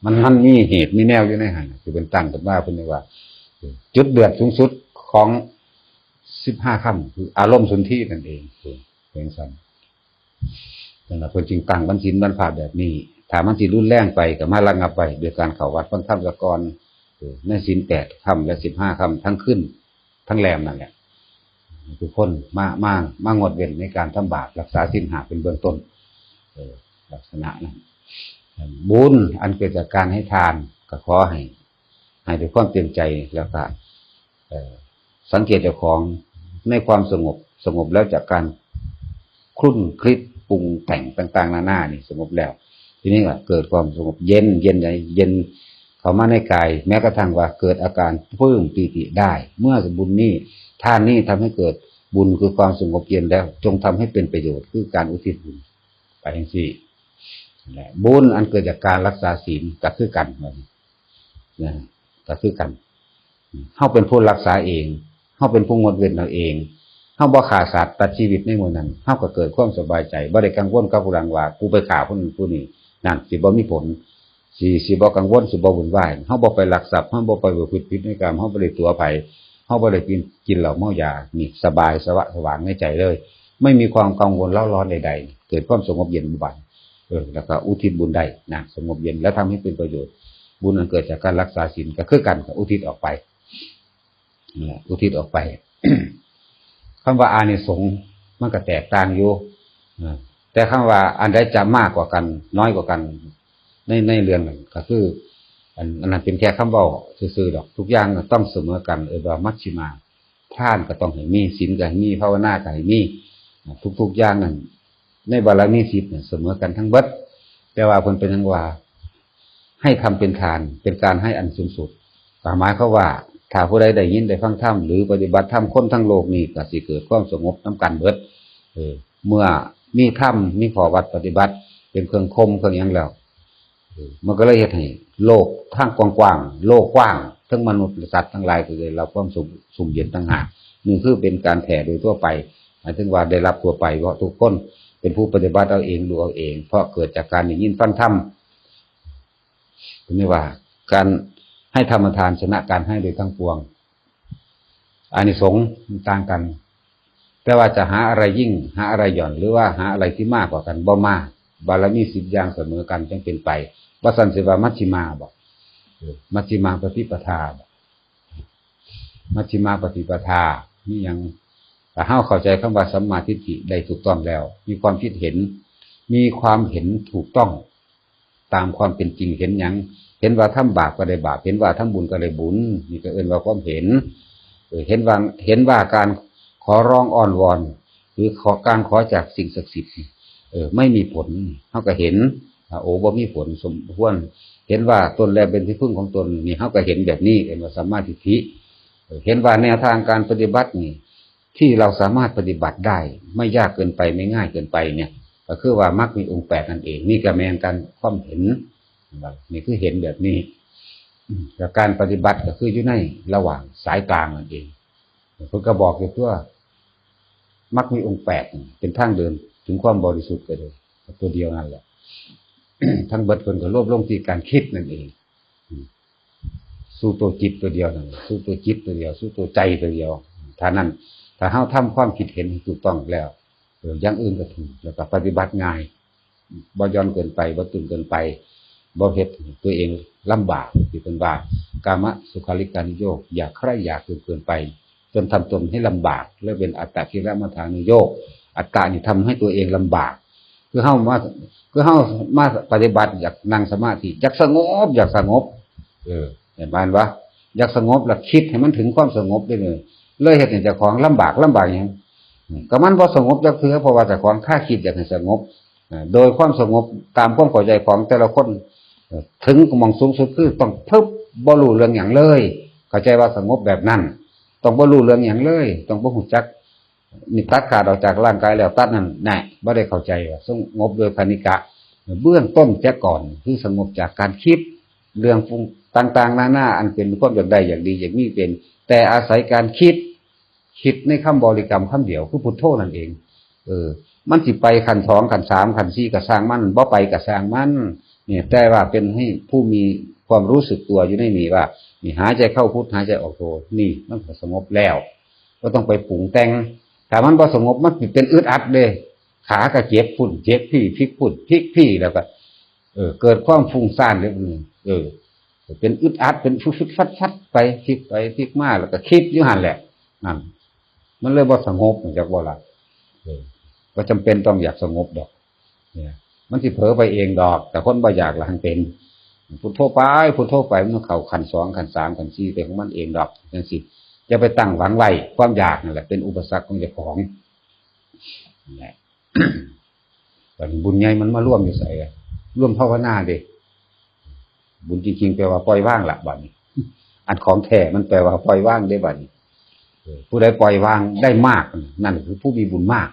มัน มันมีเหตุมีแนวอยู่ในหั่นน่ะ คือเป็นตั้งขึ้นมาเพิ่นเรียกว่า เออ จุดเดือดสูงสุดของสิบห้าค่ำ คืออารมณ์สุนทรีย์นั่นเอง เออ เป็นจั่งซั่น นั่นล่ะ เพิ่นจึงตั้งวันศีลวันพระแบบนี้ ถ้ามันสิรุนแรงไปก็มาระงับไว้ด้วยการเข้าวัดฟังธรรมซะก่อน เออ ในศีลแปดค่ำและสิบห้าค่ำ ทั้งคืนทั้งแรมนั่นแหละ ทุกคนมา มา มางดเว้นในการทำบาป รักษาศีลห้าเป็นเบื้องต้น เออ ลักษณะนั้น บุญอันเกิดจากการให้ทานก็ขอให้ ให้ด้วยความเต็มใจ แล้วก็ เอ่อ สังเกตเจ้าของในความสงบ สงบแล้วจากการครุ่นคิดปรุงแต่งต่างๆนานานี่สงบแล้ว ทีนี้ก็เกิดความสงบเย็น เย็นใจ เย็นเข้ามาในกาย แม้กระทั่งว่าเกิดอาการปลื้มปีติได้ เมื่อบุญนี้ ทานนี้ทำให้เกิดบุญคือความสงบเย็นแล้ว จงทำให้เป็นประโยชน์ คือการอุทิศบุญไปจั่งซี้ และบุญอันเกิดจากการรักษาศีลก็คือกัน นะ ก็คือกัน เฮาเป็นผู้รักษาเอง เฮาเป็นผู้งดเว้นเอาเอง เฮาบ่ฆ่าสัตว์ตัดชีวิตในมื้อนั้น เฮาก็เกิดความสบายใจ บ่ได้กังวลกับผู้หลังว่า กูไปฆ่าผู้นั้นผู้นี้ นั่นสิบ่มีผล สิ สิบ่กังวล สิบ่วุ่นวาย เฮาบ่ไปลักทรัพย์ เฮาบ่ไปประพฤติผิดในกาม เฮาบ่ได้ตั๋วไผ เฮาบ่ได้กิน กินเหล้าเมายา นี่สบายสวะสว่างในใจเลย ไม่มีความกังวลเร้าร้อนใดๆ เกิดความสงบเย็นเบาบาง เออ แล้วก็อุทิศบุญได้นะ สงบเย็น แล้วทำให้เป็นประโยชน์ บุญอันเกิดจากการรักษาศีลก็คือกันกับอุทิศออกไป นั่นแหละ อุทิศออกไป คำว่าอานิสงส์มันก็แตกต่างอยู่ เออ แต่คำว่าอันใดจะมากกว่ากัน น้อยกว่ากัน ใน ในเรื่องนั้นก็คือ อัน อันนั้นเป็นแค่คำเว้าซื่อๆดอก ทุกอย่างน่ะต้องเสมอกัน เอิ้นว่ามัชฌิมา ทานก็ต้องให้มี ศีลก็ให้มี ภาวนาก็ให้มี ทุกๆอย่างนั่น ในบารมีสิบเนี่ยเสมอกันทั้งเบิด แต่ว่าเพิ่นเป็นหยังว่า ให้ทำเป็นทาน เป็นการให้อันสูงสุด ก็หมายความว่า ถ้าผู้ใดได้ยินได้ฟังธรรม หรือปฏิบัติธรรม คนทั้งโลกนี่ก็สิเกิดความสงบนำกันเบิด เออ เมื่อมีธรรม มีข้อวัดปฏิบัติ เป็นเครื่องข่มเครื่องหยังแล้ว เออ มันก็เลยเฮ็ดให้โลกทางกว้างๆ โลกกว้าง ทั้งมนุษย์และสัตว์ทั้งหลายก็ได้รับความสุข สุขเย็นต่างหาก นี่คือเป็นการแผ่โดยทั่วไป หมายถึงว่าได้รับทั่วไป เพราะทุกคนเป็นผู้ปฏิบัติเอาเอง รู้เอาเอง เพราะเกิดจากการได้ยินฟังธรรม เรียกว่าการให้ธรรมทานชนะการให้โดยทั้งปวง อานิสงส์มันต่างกัน แต่ว่าจะหาอะไรยิ่ง หาอะไรหย่อน หรือว่าหาอะไรที่มากกว่ากัน บ่มา บารมีสิบอย่างเสมอกันจั่งเป็นไป บ่ซั้นสิว่ามัชฌิมาบ่ เออ มัชฌิมาปฏิปทาบ่ มัชฌิมาปฏิปทา มีหยัง ถ้าเฮาเข้าใจคำว่าสัมมาทิฏฐิได้ถูกต้องแล้ว มีความคิดเห็น มีความเห็นถูกต้อง ตามความเป็นจริง เห็นหยัง เห็นว่าทำบาปก็ได้บาป เห็นว่าทำบุญก็ได้บุญ นี่ก็เอิ้นว่าความเห็น เออ เห็นว่า เห็นว่าการขอร้องอ้อนวอน หรือขอ การขอจากสิ่งศักดิ์สิทธิ์นี่ เออ ไม่มีผล เฮาก็เห็น อ่า โอ้ บ่มีผลสมควร เห็นว่าตนแลเป็นที่พึ่งของตน นี่เฮาก็เห็นแบบนี้ เอิ้นว่าสัมมาทิฏฐิ เออ เห็นว่าแนวทางการปฏิบัตินี่ ที่เราสามารถปฏิบัติได้ ไม่ยากเกินไป ไม่ง่ายเกินไปเนี่ย ก็คือว่ามรรคมีองค์แปดนั่นเอง นี่ก็แม่นกัน ความเห็น นี่คือเห็นแบบนี้ อืม แล้วการปฏิบัติก็คืออยู่ในระหว่างสายกลางนั่นเอง เพิ่นก็บอกอยู่ตัว มรรคมีองค์แปดนี่เป็นทางเดินถึงความบริสุทธิ์ก็เลย ตัวเดียวนั่นแหละ ทั้งเบิดเพิ่นก็รวบลงที่การคิดนั่นเอง อืม สู่ตัวจิตตัวเดียวนั่น สู่ตัวจิตตัวเดียว สู่ตัวใจตัวเดียว ถ้านั้น ถ้าเฮาทำความคิดเห็นให้ถูกต้องแล้ว เออ อย่างอื่นก็ถูก แล้วก็ปฏิบัติง่าย บ่หย่อนเกินไป บ่ตึงเกินไป บ่เฮ็ดให้ตัวเองลำบาก ที่เพิ่นว่า กามสุขาริการุโยค อย่าใคร่อยากจนเกินไป จนทำตนให้ลำบาก และเป็นอัตตกิลมัฏฐานุโยค อัตตะนี่ทำให้ตัวเองลำบาก คือเฮามา คือเฮามาปฏิบัติอยากนั่งสมาธิ อยากสงบ อยากสงบ เออ เห็นบ่วะ อยากสงบ แล้วคิดให้มันถึงความสงบได้เลย เลยเฮ็ดให้เจ้าของลำบาก ลำบากหยัง อืม ก็มันบ่สงบจักเทื่อ เพราะว่าเจ้าของคาดคิดอยากให้สงบ อ่า โดยความสงบตามความเข้าใจของแต่ละคน เอ่อ ถึงหม่องสูงสุดคือต้องพึบ บ่รู้เรื่องหยังเลย เข้าใจว่าสงบแบบนั้น ต้องบ่รู้เรื่องหยังเลย ต้องบ่รู้จัก นี่ตัดขาดออกจากร่างกายแล้ว ตัดนั่นแหละ บ่ได้เข้าใจว่าสงบโดยคณิกะ เบื้องต้นเสียก่อน คือสงบจากการคิด เรื่องปรุงต่างๆ นานา อันเป็นความอยากได้ อยากดี อยากมีเป็น แต่อาศัยการคิด คิดในคำบริกรรมคำเดียว คือพุทโธนั่นเอง เออ มันสิไปขั้นสอง ขั้นสาม ขั้นสี่ ก็ช่างมัน บ่ไปก็ช่างมัน เนี่ย แต่ว่าเป็นให้ผู้มีความรู้สึกตัวอยู่ในนี้ว่า นี่หายใจเข้าพุท หายใจออกโธ นี่มันก็สงบแล้ว บ่ต้องไปปรุงแต่ง ถ้ามันบ่สงบ มันสิเป็นอึดอัดเด้ ขาก็เจ็บพุ้น เจ็บพี้ พลิกพุ้น พลิกพี้ แล้วก็ เออ เกิดความฟุ้งซ่านเด้ เออ เป็นอึดอัด เป็นฟึดๆฟัดๆไป พลิกไปพลิกมา แล้วก็คิดอยู่หั่นแหละ นั่น มันเลยบ่สงบ จักบ่ล่ะ เออ บ่จำเป็นต้องอยากสงบดอก เนี่ย มันสิเผลอไปเองดอก แต่คนบ่อยากละหั้นเป็น พุทโธไป พุทโธไป มันเข้าขั้นสอง ขั้นสาม ขั้นสี่ ไปของมันเองดอก จังซี้ อย่าไปตั้งหวังไว้ ความอยากนั่นแหละ เป็นอุปสรรคของเจ้าของ นั่นแหละ บัดนี้บุญใหญ่มันมารวมอยู่ไสอะ รวมภาวนาเด้ บุญจริงๆ แปลว่าปล่อยวางละบัดนี้ อันของแท้มันแปลว่าปล่อยวางเด้บัดนี้ เออ ผู้ใดปล่อยวางได้มาก นั่นคือผู้มีบุญมาก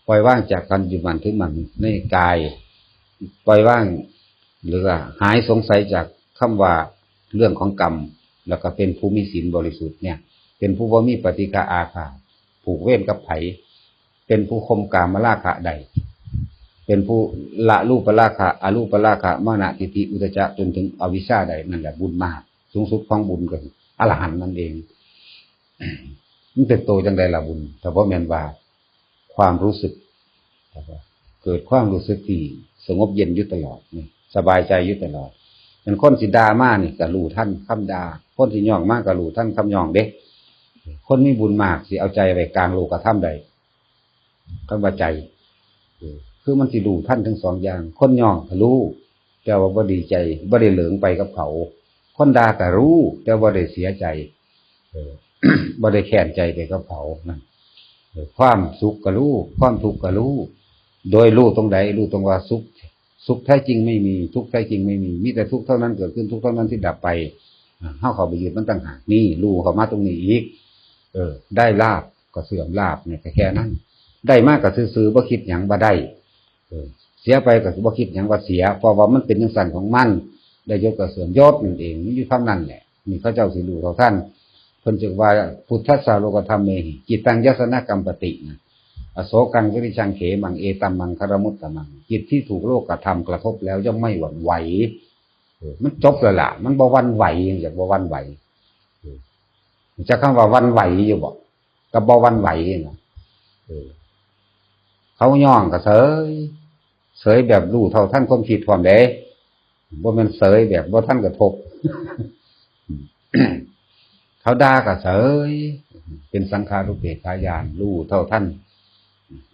ปล่อยวางจากการยึดมั่นถือมั่นในกาย ปล่อยวาง หรือว่าหายสงสัยจากคำว่าเรื่องของกรรม แล้วก็เป็นผู้มีศีลบริสุทธิ์เนี่ย เป็นผู้บ่มีปฏิฆะอาฆาต ผูกเวรกับไผ เป็นผู้ข่มกามราคะได้ เป็นผู้ละรูปราคะ อรูปราคะ มานะทิฏฐิ อุทธัจจะ จนถึงอวิชชาได้ นั่นแหละบุญมาก สูงสุดของบุญก็คืออรหันต์นั่นเอง มันเป็นโตจังใดล่ะบุญ ถ้าบ่แม่นว่าความรู้สึก เกิดความรู้สึกที่สงบเย็นอยู่ตลอดนี่ สบายใจอยู่ตลอด เป็นคนสิด่ามานี่ก็รู้ทันคำด่า คนสิย้องมาก็รู้ทันคำย้องเด้ คนมีบุญมากสิเอาใจไว้กลางโลกธรรมได้ คำว่าใจ เออ คือมันสิรู้ทันทั้งสองอย่าง คนย้องก็รู้ แต่ว่าบ่ดีใจ บ่ได้เหลิงไปกับเขา คนด่าก็รู้ แต่บ่ได้เสียใจ เออ บ่ได้แค้นใจไปกับเขานั่น เออ ความสุขก็รู้ ความทุกข์ก็รู้ โดยรู้ตรงใด รู้ตรงว่าสุข สุขแท้จริงไม่มี ทุกข์แท้จริงไม่มี มีแต่ทุกข์เท่านั้นเกิดขึ้น ทุกข์เท่านั้นที่ดับไป อ่า เฮาเข้าไปยึดมันต่างหาก นี่ รู้เข้ามาตรงนี้อีก เออ ได้ลาภก็เสื่อมลาภเนี่ย ก็แค่นั้น ได้มาก็ซื่อๆ บ่คิดหยังว่าได้ เออ เสียไปก็บ่คิดหยังว่าเสีย เพราะว่ามันเป็นจังซั่นของมัน ได้ยศก็เสื่อมยศนั่นเอง มันอยู่เท่านั้นแหละ นี่เขาเจ้าสิรู้เท่าทัน เพิ่นจึงว่า "พุทธัสสะโลกัฏฐัมเมหิ จิตตังยัสสะนะกัมปติ" นะ "อโศกังวิริชังเขมัง เอตัมมังคารมุตตมัง" จิตที่ถูกโลกธรรมกระทบแล้วย่อมไม่หวั่นไหว เออ มันจบแล้วล่ะ มันบ่หวั่นไหว อยากบ่หวั่นไหว เออ จักคำว่าหวั่นไหวอยู่บ่ กับบ่หวั่นไหวนะ เออ เขาย่องก็เสย เสยแบบรู้เท่าทันความคิดพร้อมเด้ บ่แม่นเสยแบบบ่ทันกระทบ เขาด่าก็เสย เป็นสังขารุปเปกขาญาณ รู้เท่าทัน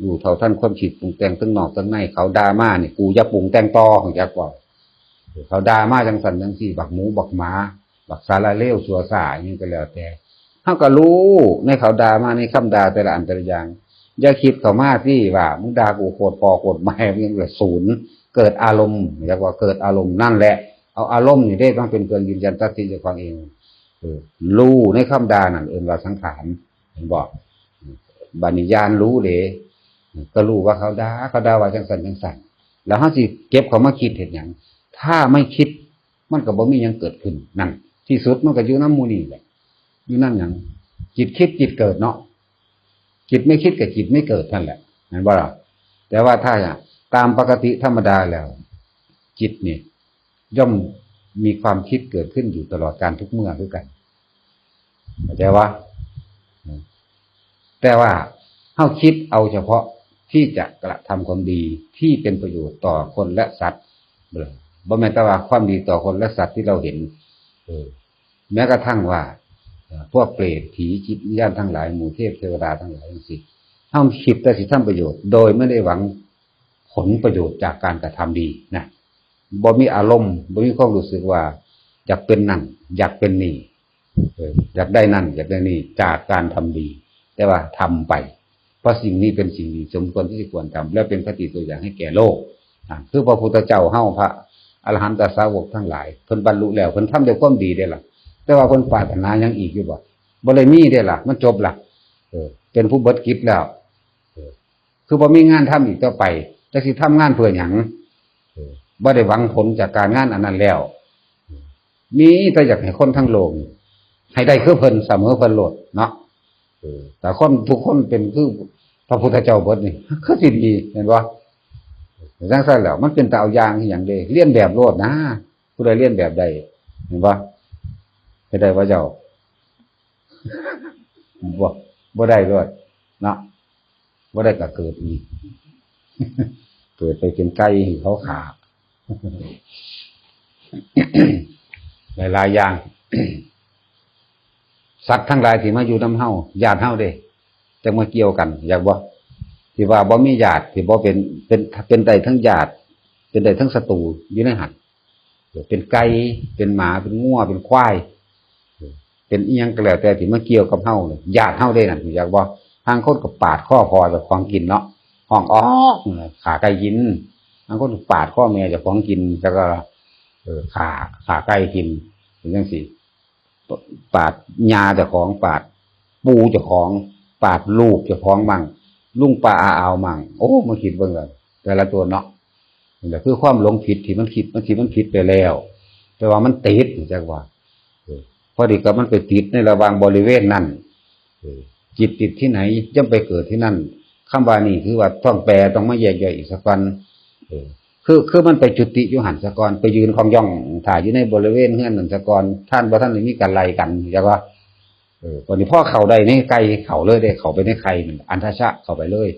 รู้เท่าทันความคิดปรุงแต่งทั้งนอกทั้งใน เขาด่ามานี่ กูอย่าปรุงแต่งต่อ จักว่า เขาด่ามาจังซั่นจังซี่ บักหมูบักหมา บักสารเลวชั่วซ่า อิหยังก็แล้วแต่ เฮาก็รู้ในเขาด่ามา ในคำด่าแต่ละอันแต่ละอย่าง อย่าคิดเข้ามาสิว่า "มึงด่ากูโคตรพ่อโคตรแม่" มึงก็ศูนย์ เกิดอารมณ์ เรียกว่าเกิดอารมณ์ นั่นแหละ เอาอารมณ์นี่เด้มาเป็นเครื่องยืนยันตัดสินเจ้าของเอง เออ รู้ในคำด่านั่นเอิ้นว่าสังขาร เห็นบ่ บัดนี้ญาณรู้เด้ ก็รู้ว่าเขาด่า เขาด่าว่าจังซั่นจังซั่น แล้วเฮาสิเก็บเข้ามาคิดเฮ็ดหยัง ถ้าไม่คิด มันก็บ่มีหยังเกิดขึ้น นั่น ที่สุดมันก็อยู่นำหมู่นี่แหละ อยู่นำหยัง จิตคิดจิตเกิดเนาะ จิตไม่คิดก็จิตไม่เกิดนั่นแหละ เห็นบ่ล่ะ แต่ว่าถ้าตามปกติธรรมดาแล้ว จิตนี่ย่อมมีความคิดเกิดขึ้นอยู่ตลอดกาลทุกเมื่อคือกัน เข้าใจวะ แต่ว่าเฮาคิดเอาเฉพาะที่จะกระทำความดีที่เป็นประโยชน์ต่อคนและสัตว์ บ่แม่นแต่ว่าความดีต่อคนและสัตว์ที่เราเห็น เออ แม้กระทั่งว่า เอ่อ พวกเปรต ผี จิตวิญญาณทั้งหลาย หมู่เทพเทวดาทั้งหลายจังซี้ เฮาคิดแต่สิทำประโยชน์ โดยไม่ได้หวังผลประโยชน์จากการกระทำดีนะ บ่มีอารมณ์ บ่มีความรู้สึกว่าอยากเป็นนั่น อยากเป็นนี่ เออ อยากได้นั่น อยากได้นี่ จากการทำดี แต่ว่าทำไป เพราะสิ่งนี้เป็นสิ่งดีสมควรที่จะควรทำ และเป็นคติตัวอย่างให้แก่โลก อ่ะ คือพระพุทธเจ้าเฮา พระอรหันตสาวกทั้งหลาย เพิ่นบรรลุแล้ว เพิ่นทำด้วยความดีเด้ล่ะ แต่ว่าเพิ่นปรารถนาหยังอีกอยู่บ่ บ่ได้มีเด้ล่ะ มันจบล่ะ เออ เป็นผู้เบิดกิจแล้ว เออ คือบ่มีงานทำอีกต่อไป จักสิทำงานเพื่อหยัง เออ บ่ได้หวังผลจากการงานอันนั้นแล้ว มีแต่อยากให้คนทั้งโลกให้ได้คือเพิ่น เสมอเพิ่นโลดเนาะ เออ แต่คนทุกคนเป็นคือพระพุทธเจ้าเบิดนี่ คือสิดี เห็นบ่ จังซั่นแล้ว มันเป็นตาเอาอย่างอีหยังเด้ เลียนแบบโลดนะ ผู้ใดเลียนแบบได้ เห็นบ่ เฮ็ดได้บ่เจ้า บ่ บ่ได้โลดเนาะ บ่ได้ก็เกิดอีก เกิดไปเป็นไก่ให้เขาฆ่า หลายๆอย่าง สัตว์ทั้งหลายที่มาอยู่นำเฮา ญาติเฮาเด้ จั่งมาเกี่ยวกัน อยากบ่ ที่ว่าบ่มีญาติ ที่บ่เป็น เป็น เป็นได้ทั้งญาติ เป็นได้ทั้งศัตรูอยู่ในหั่น เป็นไก่ เป็นหมา เป็นงัว เป็นควาย เป็นอิหยังก็แล้วแต่ที่มาเกี่ยวกับเฮาเนี่ย ญาติเฮาเด้นั่น อยากบ่ ห่างคนก็ปาดคอพ่อเจ้าของกินเนาะ ฮ้องอ๊อก ฆ่าไก่กิน ห่างคนก็ปาดคอแม่เจ้าของกิน แล้วก็ เออ ฆ่า ฆ่าไก่กิน เป็นจังซี่ ปาดย่าเจ้าของ ปาดปู่เจ้าของ ปาดลูกเจ้าของมั่ง ลุงป้าอาอาวมั่ง โอ้ มาคิดเบิ่งแล้ว แต่ละตัวเนาะ นี่แหละคือความหลงผิดที่มันคิด มันคิด มันผิดไปแล้ว แต่ว่ามันติด จักว่า เออ พอดีกับมันไปติดในระหว่างบริเวณนั้น เออ จิตติดที่ไหน ย่อมไปเกิดที่นั่น คำว่านี่คือว่าต้องแปล ต้องมาแยกย่อยอีกสักวัน เออ คือ คือมันไปจุติอยู่หั่นซะก่อน ไปยืนคองย่องถ่าอยู่ในบริเวณเฮือนนั่นซะก่อน ท่านบ่ทันได้มีการไล่กัน จักว่า เออ บัดนี้พอเข้าได้ในไข่ เข้าเลยเด้ เข้าไปในไข่นั่น อันทชะเข้าไปเลย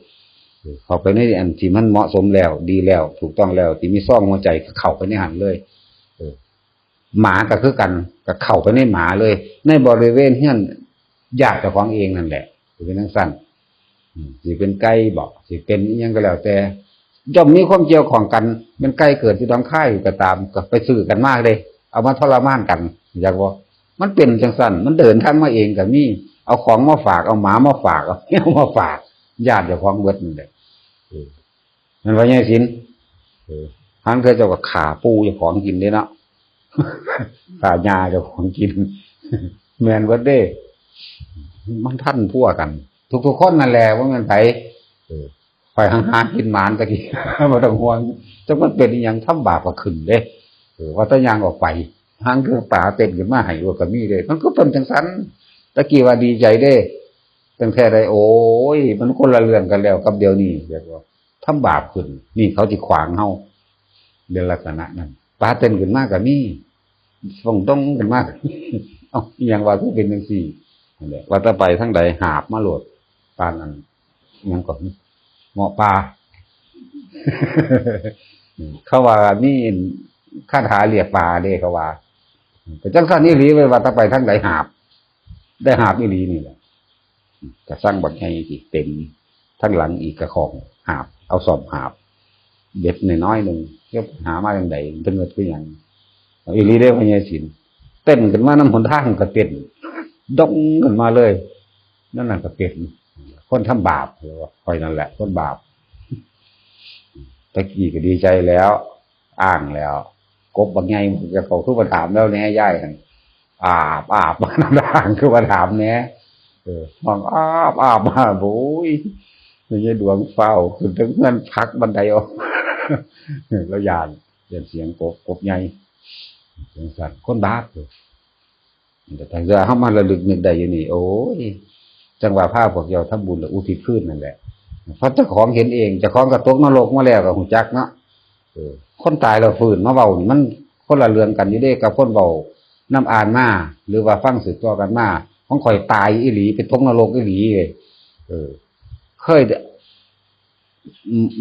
เออ เข้าไปในอันที่มันเหมาะสมแล้ว ดีแล้ว ถูกต้องแล้ว ที่มีซองหัวใจก็เข้าไปในหั่นเลย เออ หมาก็คือกัน ก็เข้าไปในหมาเลย ในบริเวณเฮือนญาติเจ้าของเองนั่นแหละ สิเป็นจังซั่น อืม สิเป็นไก่บ่ สิเป็นอิหยังก็แล้วแต่ ย่อมมีความเกี่ยวข้องกัน แม่นไก่เกิดอยู่หนองคายก็ตาม ก็ไปซื้อกันมาเด้ เอามาทรมานกัน อยากบ่ มันเป็นจังซั่น มันเดินทางมาเองก็มี เอาของมาฝาก เอาหมามาฝาก เอาแมวมาฝาก ญาติเจ้าของเบิดนั่นแหละ เออ แม่นบ่ยายศิลป์ เออ ห่างเทื่อเจ้าก็ฆ่าปู่เจ้าของกินเด้เนาะ ฆ่าย่าเจ้าของกิน แม่นเบิดเด้ มันทันพัวกัน ทุกๆคนนั่นแหละ บ่แม่นไผ เออ ข่อยหากินหมานตะกี้ บ่ต้องห่วง จักมันเป็นอิหยัง ทำบาปก็ขึ้นเด้ เออ ว่าแต่ย่างออกไป ห่างเทื่อปลาเต้นขึ้นมาให้ โอ้ ก็มีเด้ มันก็เป็นจังซั่น ตะกี้ว่าดีใจเด้ ตั้งแต่ได้ โอ้ย มันคนละเรื่องกันแล้วกับเดี๋ยวนี้ แบบว่าทำบาปขึ้น นี่เขาสิขวางเฮา เรื่องลักษณะนั้น ปลาเต้นขึ้นมาก็มี ส่งตรงขึ้นมาก็มี เอ้า อิหยังว่าคือเป็นจังซี่ นั่นแหละ ว่าแต่ไปทางใด หาบมาโลด ปานอัน อิหยังก็ เงาะป่า เขาว่ามีคาถาเรียกปลาเด้ เขาว่า ก็จังซั่นอีหลีเว้ย ว่าแต่ไปทางใด หาบ ได้หาบอีหลีนี่แหละ กระซังบักใหญ่อีกเต็ม ทั้งหลังอีกกระของ หาบ เอาซ่อมหาบ เบ็ดน้อยๆหนึ่ง เก็บหามาจั่งใด มันจะเงิดคือหยัง เอาอีหลีเด้ พ่อใหญ่ศิลป์ เต้นขึ้นมานำหนทางก็เต้น ดงขึ้นมาเลย นั่นน่ะก็เป็น คนทำบาป ข้อยนั่นแหละ คนบาป ตะกี้ก็ดีใจแล้ว อ้างแล้ว กบบักใหญ่ จะเขาคือมาถามแล้วแหน่ ยายหั่น อาบ อาบ อ้างคือมาถามแหน่ เออ ห้อง อาบ อาบ อาบ โอ้ย แม่ยายดวงฟ้าวขึ้นเทิงเฮือน ผลักบันไดออก แล้วย่าน ย่านเสียงกบ กบใหญ่ จังซั่น คนบาป แต่ถ้าเฮามาระลึกนึกได้อยู่นี่ โอ้ย จังว่าพาพวกเจ้าทำบุญแล้วอุทิศคืนนั่นแหละ เพราะเจ้าของเห็นเอง เจ้าของก็ตกนรกมาแล้วก็ฮู้จักเนาะ เออ คนตายแล้วฟื้นมาเว้านี่ มันคนละเรื่องกันอยู่เด้ กับคนเว้านำอ่านมา หรือว่าฟังสืบต่อกันมา ของข้อยตายอีหลี ไปตกนรกอีหลี เออ เคย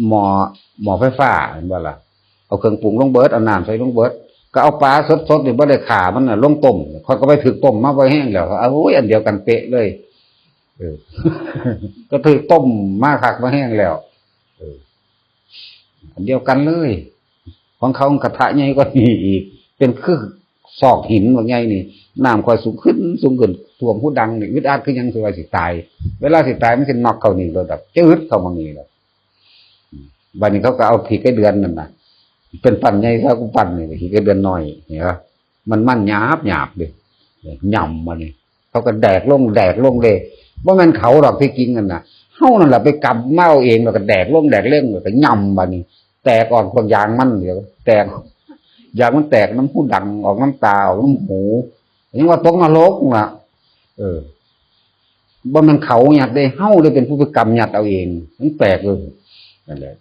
หม้อ หม้อไฟฟ้า เห็นบ่ล่ะ เอาเครื่องปรุงลงเบิด เอาน้ำใส่ลงเบิด ก็เอาปลาสดๆนี่ บ่ได้ฆ่ามันน่ะ ลงต้ม ข้อยก็ไปถืกต้มมาบ่แห้งแล้ว โอ้ย อันเดียวกันเป๊ะเลย เออ ก็ถืกต้มมาคักมาแห้งแล้ว เออ อันเดียวกันเลย ของเขากระทะใหญ่กว่านี้อีก เป็นคือซอกหินบักใหญ่นี่ น้ำค่อยสูงขึ้น สูงขึ้น ท่วมหูดังนี่ อึดอัดคือหยัง สิว่าสิตาย เวลาสิตายมันสิน็อกเข้านี่โลด แบบจืดเข้ามานี่โลด บัดนี้เขาก็เอาขี้ไก่เดือนนั่นน่ะ เป็นปั้นใหญ่เท่ากูปั้นนี่ ขี้ไก่เดือนน้อย เห็นปะ มัน มันหยาบหยาบเด้ หย่ำมานี่ เขาก็แดกลง แดกลงเลย บ่แม่นเขาดอกที่จริงนั่นน่ะ เฮานั่นแหละไปกำมาเอาเอง แล้วก็แดกลง แดกเล่ง แล้วก็หย่ำบัดนี้ แตกออกพวกยางมัน เดี๋ยวแตก ยางมันแตกนำหูดัง ออกนำตา ออกนำหู ยังว่าตกนรกน่ะ เออ บ่แม่นเขายัดเด้ เฮาเลยเป็นผู้ไปกำยัดเอาเอง มันแปลกเลย นั่นแหละ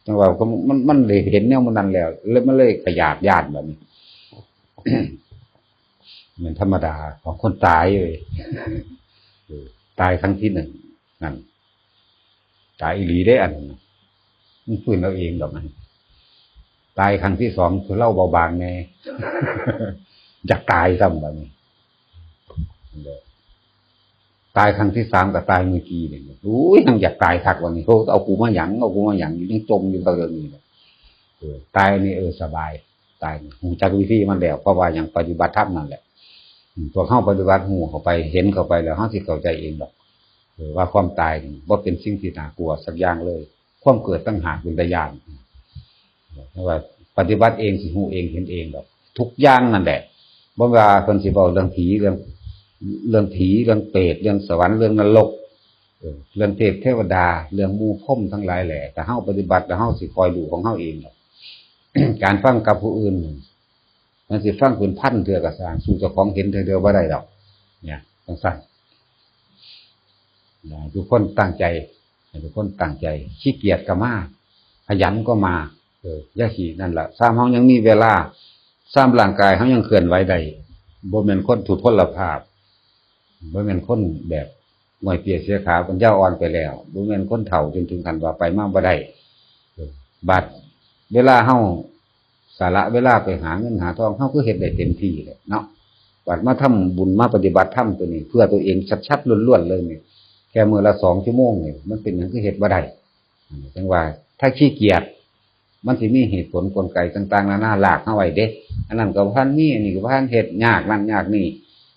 จังว่าก็มัน มันได้เห็นแนวมันนั่นแล้ว เลย มันเลยขยาดย้านบัดนี้ แม่นธรรมดาของคนตายเว้ย เออ ตายครั้งที่หนึ่ง นั่น ตายอีหลีเด้อันนั้นน่ะ มันฟื้นเอาเองดอกมัน ตายครั้งที่สองคือเฮาเบาบางแหน่ อยากตายซ้ำบัดนี้ ตายครั้งที่สามก็ตายเมื่อกี้นี่ โอ้ย ยังอยากตายคักบัดนี้ โอ้ เอากูมาหยัง เอากูมาหยัง อยู่ยังจมอยู่กับเรื่องนี้เลย เออ ตายนี่ เออ สบาย ตายนี่ ฮู้จักวิธีมันแล้ว เพราะว่ายังปฏิบัติธรรมนั่นแหละ อืม พวกเฮาปฏิบัติฮู้เข้าไป เห็นเข้าไปแล้ว เฮาสิเข้าใจเองดอก เออ ว่าความตายนี่บ่เป็นสิ่งที่น่ากลัวสักอย่างเลย ความเกิดต่างหากเป็นตาย้าน แต่ว่าปฏิบัติเองสิฮู้เองเห็นเองดอก ทุกอย่างนั่นแหละ บ่ว่าเพิ่นสิเว้าเรื่องผี เรื่อง เรื่องผี เรื่องเปรต เรื่องสวรรค์ เรื่องนรก เออ เรื่องเทพเทวดา เรื่องหมู่พรหมทั้งหลายแหละ ถ้าเฮาปฏิบัติแล้วเฮาสิคอยรู้ของเฮาเองดอก การฟังกับผู้อื่น มันสิฟังเป็นพันเทื่อก็ซ่าง สู้เจ้าของเห็นเทื่อเดียวบ่ได้ดอก เนี่ย จังซั่น อยากให้ทุกคนตั้งใจ ให้ทุกคนตั้งใจ ขี้เกียจก็มา ขยันก็มา เออ อย่าขี้นั่นล่ะ ซ้ำเฮายังมีเวลา ซ้ำร่างกายเฮายังเคลื่อนไหวได้ บ่แม่นคนทุพพลภาพ บ่แม่นคนแบบง่อยเปียเสียขา ปัญญาอ่อนไปแล้ว บ่แม่นคนเฒ่าจนถึงขั้นว่าไปมาบ่ได้ เออ บัดเวลาเฮาสละเวลาไปหาเงินหาทอง เฮาก็เฮ็ดได้เต็มที่แหละเนาะ บัดมาทำบุญมาปฏิบัติธรรมตัวนี้ เพื่อตัวเองชัดๆล้วนๆเลยนี่ แค่มื้อละสองชั่วโมงนี่ มันเป็นหยังคือเฮ็ดบ่ได้ จังว่าถ้าขี้เกียจ มันสิมีเหตุผลกลไกต่างๆนานาลากเฮาไว้เด้ อันนั้นก็บ่ทันมี อันนี้ก็บ่ทันเฮ็ด ยากนั่นยากนี่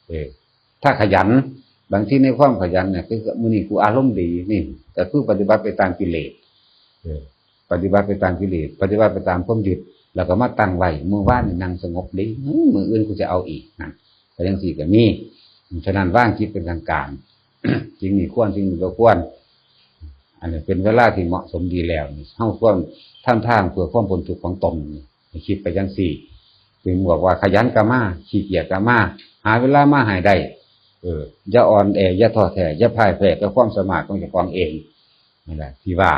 เออ ถ้าขยัน บางทีในความขยันเนี่ย คือมื้อนี้กูอารมณ์ดี นี่ ก็คือปฏิบัติไปตามกิเลส เออ ปฏิบัติไปตามกิเลส ปฏิบัติไปตามความยึด แล้วก็มาตั้งไว้ มื้อวานนี่นั่งสงบดี มื้ออื่นกูจะเอาอีก นั่น ก็จังซี่ก็มี ฉะนั้นวางจิตเป็นทางการ สิ่งนี้ควร สิ่งนี้บ่ควร อันนี้เป็นเวลาที่เหมาะสมดีแล้วนี่ เฮาควรทำทางเพื่อความพ้นทุกข์ของตนนี่ ให้คิดไปจังซี่ ถึงบอกว่าขยันก็มา ขี้เกียจก็มา หาเวลามาให้ได้ เออ อย่าอ่อนแอ อย่าท้อแท้ อย่าพ่ายแพ้กับความสามารถของเจ้าของเอง นั่นแหละที่ว่า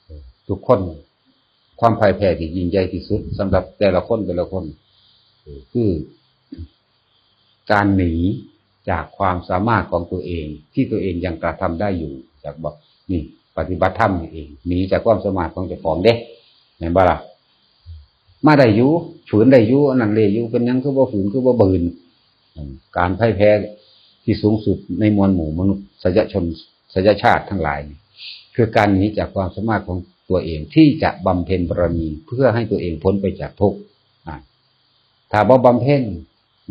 เออ ทุกคน ความพ่ายแพ้ที่ยิ่งใหญ่ที่สุดสำหรับแต่ละคนแต่ละคน เออ คือ การหนีจากความสามารถของตัวเอง ที่ตัวเองยังกระทำได้อยู่ จากบอก นี่ ปฏิบัติธรรมนี่เอง หนีจากความสามารถของเจ้าของเด้ แม่นบ่ล่ะ มาได้อยู่ ฝืนได้อยู่ อันนั้นเลยอยู่ เป็นหยังคือบ่ฝืน คือบ่บืน อืม การพ่ายแพ้ที่สูงสุดในมวลหมู่มนุษยชน สยชาติทั้งหลายนี่ คือการหนีจากความสามารถของตัวเองที่จะบำเพ็ญบารมีเพื่อให้ตัวเองพ้นไปจากทุกข์ อ่ะ ถ้าบ่บำเพ็ญ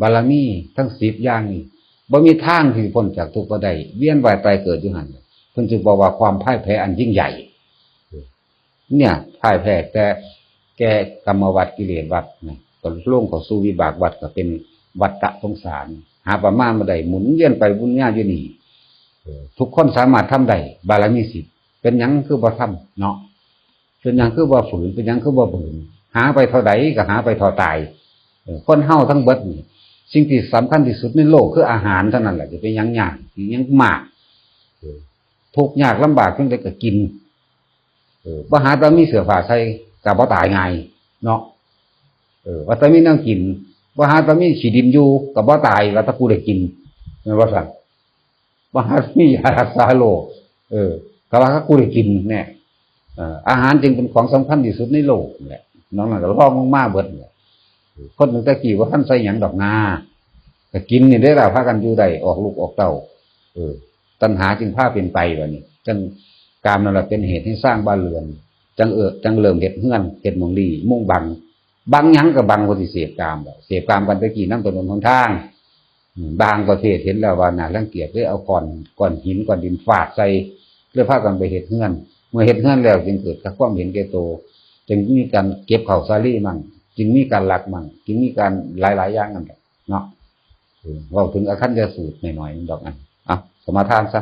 บารมีทั้งสิบอย่างนี้ บ่มีทางที่พ้นจากทุกข์บ่ได้ เวียนว่ายตายเกิดอยู่หั่น เพิ่นจึงบอกว่าความพ่ายแพ้อันยิ่งใหญ่ เนี่ย พ่ายแพ้แต่แก่กรรมวัฏกิเลสวัฏนะ ก็ลงเข้าสู่วิบากวัฏ ก็เป็นวัฏฏะสงสาร หาประมาณบ่ได้ หมุนเวียนไปหมุนมาอยู่นี่ เออ ทุกคนสามารถทำได้ บารมีสิบ เป็นหยังคือบ่ทำเนาะ เป็นหยังคือบ่ฝืน เป็นหยังคือบ่บืน หาไปเท่าใดก็หาไปเท่าตาย เออ คนเฮาทั้งเบิดนี่ สิ่งที่สำคัญที่สุดในโลกคืออาหารเท่านั้นแหละ จะเป็นหยังยาก สิหยังมาก เออ ทุกข์ยากลำบากจั่งใดก็กิน เออ บ่หาแต่มีเสื้อผ้าใส่ก็บ่ตายง่ายเนาะ เออ ว่าแต่มีแนวกิน บ่หาแต่มีขี้ดินอยู่ก็บ่ตาย ว่าแต่กูได้กิน แม่นบ่ซั่น? บ่หาแต่มียารักษาโรค เออ ก็ว่ากูได้กินแน่ เอ่อ อาหารจึงเป็นของสำคัญที่สุดในโลกนั่นแหละ นอกนั้นก็รองลงมาเบิดแหละ คนตั้งแต่กี้บ่ทันใส่หยังดอกนา ก็กินนี่เด้ล่ะ พากันอยู่ได้ ออกลูกออกเต้า เออ ตัณหาจึงพาเป็นไปบัดนี้ จั่งกามนั่นล่ะเป็นเหตุให้สร้างบ้านเรือน จั่งเอิ้น จั่งเริ่มเฮ็ดเฮือน เฮ็ดหม่องลี้มุงบัง บังหยังก็บังว่าสิเสพกามแหละ เสพกามกันแต่กี้นำถนนหนทาง อืม บางประเทศเห็นแล้วว่าน่ารังเกียจ เลยเอาก้อน ก้อนหินก้อนดินฟาดใส่ เลยพากันไปเฮ็ดเฮือน เมื่อเฮ็ดเฮือนแล้วจึงเกิดความเห็นแก่ตัว จึงมีการเก็บข้าวสาลีมั่ง จึงมีการลักมั่ง จึงมีการหลายๆอย่างนั่นแหละเนาะ เออ เว้าถึงอคัญญสูตรหน่อยๆดอกอัน เอาสมาทานซะ